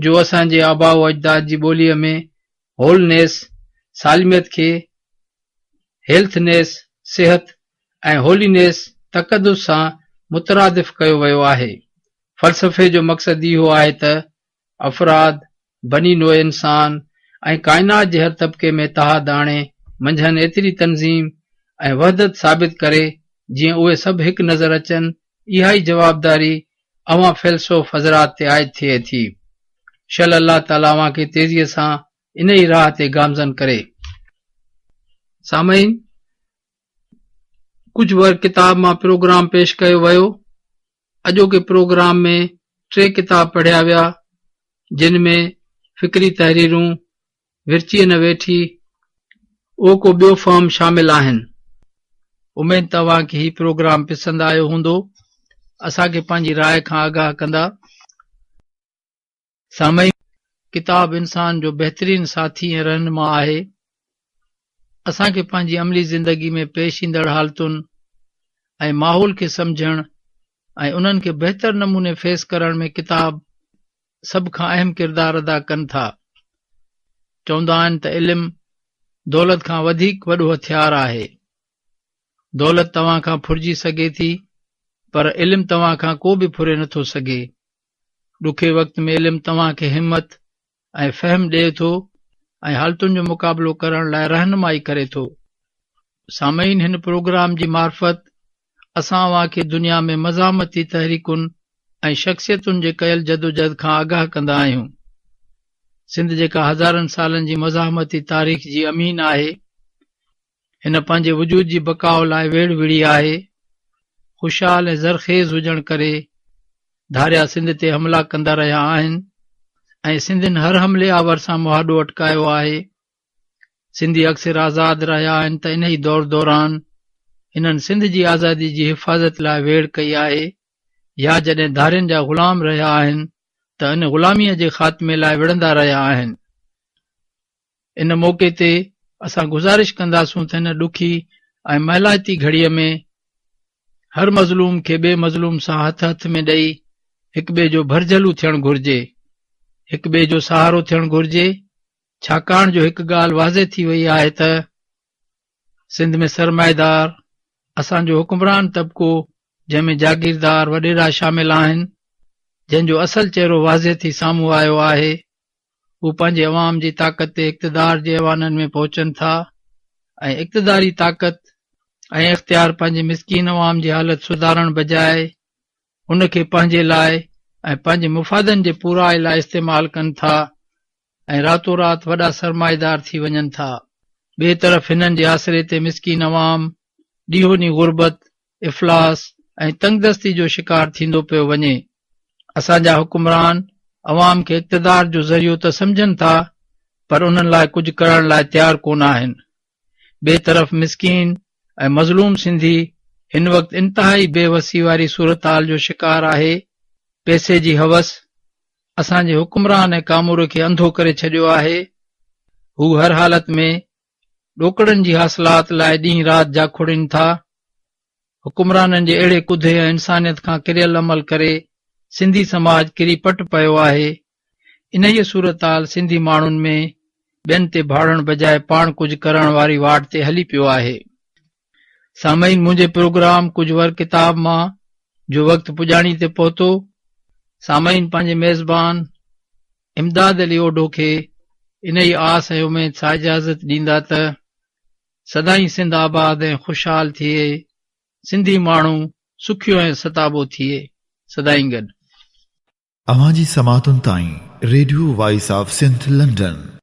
[SPEAKER 3] جو اسان جي آباء و اجداد جي ٻوليء ۾ Wholeness، سالميت، کي Healthness، صحت، ۽ Holiness، تقدس، سان مترادف ڪيو ويو آهي. فلسفي جو مقصد اهو آهي ته افراد، بني نوع انسان ۽ ڪائنات جي هر طبقي ۾ اتحاد آڻي منجهن ايتري تنظيم ۽ وحدت ثابت ڪري جيئن اهي سڀ هڪ نظر اچن، اها ئي جوابداري اوهان فيلسوف حضرات تي عائد ٿئي ٿي. شل الله تعاليٰ اوهان کي تيزيء سان انهيء راهه تي گامزن ڪري. سامعين! ڪجهه ور ڪتاب مان پروگرام پيش ڪيو ويو. اڄوڪي پروگرام ۾ ٽي ڪتاب پڙهيا ويا، جن ۾ فڪري تحريرون، ورچيء نه ويٺي، اهو ڪو ٻيو فهم شامل آهن. اميد ته اوهان کي هي پروگرام پسند آيو هوندو. اسان کي پنهنجي راء کان آگاهه ڪندا. سامعين! ڪتاب انسان جو بهترين ساٿي ۽ رهنما آهي. اسان کي پنهنجي عملي زندگي ۾ پيش ايندڙ حالتن ۽ ماحول کي سمجهڻ ۽ انهن کي بهتر نموني فيس ڪرڻ ۾ ڪتاب سڀ کان اهم ڪردار ادا ڪن ٿا. چوندا آهن ته علم دولت کان وڌيڪ وڏو هٿيار آهي. دولت توهان کان ڦرجي سگهي ٿي پر علم توهان کان ڪو به ڦري نٿو سگهي. ڏکي وقت ۾ علم توهان کي همت ۽ فهم ڏئي ٿو ۽ حالتن جو مقابلو ڪرڻ لاء رهنمائي ڪري ٿو. سامعين هن پروگرام جي معرفت اسان اوهان کي دنيا ۾ مزاحمتي تحريڪن ۽ شخصيتن جي ڪيل جدوجهد کان آگاهه ڪندا آهيون. سنڌ جيڪا هزارن سالن جي مزاحمتي تاريخ جي امين آهي، هن پنهنجي وجود جي بقاء لاء ويڙهه وڙهي آهي. خوشحال ۽ زرخيز هجڻ ڪري ڌاريا سنڌ تي حملا ڪندا رهيا آهن ۽ سنڌين هر حملي آور سان مهاڏو اٽڪايو آهي. سنڌي اڪثر آزاد رهيا آهن ته انهي دور دوران هنن سنڌ جي آزادي جي حفاظت لاء ويڙهه ڪئي آهي يا جڏهن ڌارين جا غلام رهيا آهن ته ان غلاميء جي خاتمي لاء وڙهندا رهيا آهن. ان موقعي تي اسان گذارش ڪنداسون ته هن ڏکي ۽ مهلائتي گهڙيء ۾ هر مظلوم کي ٻئي مظلوم سان هٿ هٿ ۾ ڏئي هڪ ٻئي جو ڀرجهلو ٿيڻ گهرجي، هڪ ٻئي جو سهارو ٿيڻ گهرجي، ڇاڪاڻ جو هڪ ڳالهه واضح ٿي وئي آهي ته سنڌ ۾ سرمائيدار اسان جو حڪمران طبقو جنهن ۾ جاگيردار وڏيرا شامل آهن، جنهن جو اصل چهرو واضح ٿي سامهون آيو آهي، هو پنهنجي عوام جي طاقت تي اقتدار جي ايوانن ۾ پهچن ٿا ۽ اقتداري طاقت ۽ اختيار پنهنجي مسڪين عوام جي حالت سڌارڻ بجاء ان کي پنهنجي لاء ۽ پنهنجي مفادن جي پورائي لاء استعمال ڪن ٿا ۽ راتو رات وڏا سرمائيدار ٿي وڃن ٿا. ٻئي طرف هنن جي آسري تي مسڪين عوام ڏينهون ڏينهن غربت، افلاس ۽ تنگدستي جو شڪار ٿيندو پيو وڃي. اسان جا حڪمران عوام کي اقتدار جو ذريعو ته سمجهن ٿا پر انهن لاء ڪجهه ڪرڻ لاء تيار ڪونه آهن. ٻئي طرف مسڪين ۽ مظلوم سنڌي هن وقت انتهائي بي وسي واري صورتحال جو شڪار آهي. پئسي جي هوس اسان جي حڪمران ۽ ڪاموري کي انڌو ڪري ڇڏيو آهي. هو هر حالت ۾ ڏوڪڙن جي حاصلات لاء ڏينهن رات جاکوڙين ٿا. حڪمرانن جي اهڙي ڪڌي ۽ انسانيت کان ڪريل عمل ڪري سنڌي سماج ڪري پٽ پيو آهي. انهيء صورتحال سنڌي ماڻهن ۾ ٻين تي ڀاڙڻ بجاء پاڻ ڪجهه ڪرڻ واري واٽ تي هلي پيو آهي. سامعين منهنجي پروگرام ڪجهه ور ڪتاب مان جو وقت پڄاڻي تي پهتو. سامعين پنهنجي ميزبان امداد علي اوڍو کي انهيء آس ۽ اميد سان اجازت ڏيندا ته سدائين سنڌ آباد ۽ خوشحال ٿئي، سنڌي ماڻهو سکيو ۽ ستابو ٿئي. سدائين گڏ.
[SPEAKER 2] اوهان جي سماعتن تائين radio voice of Sindh London.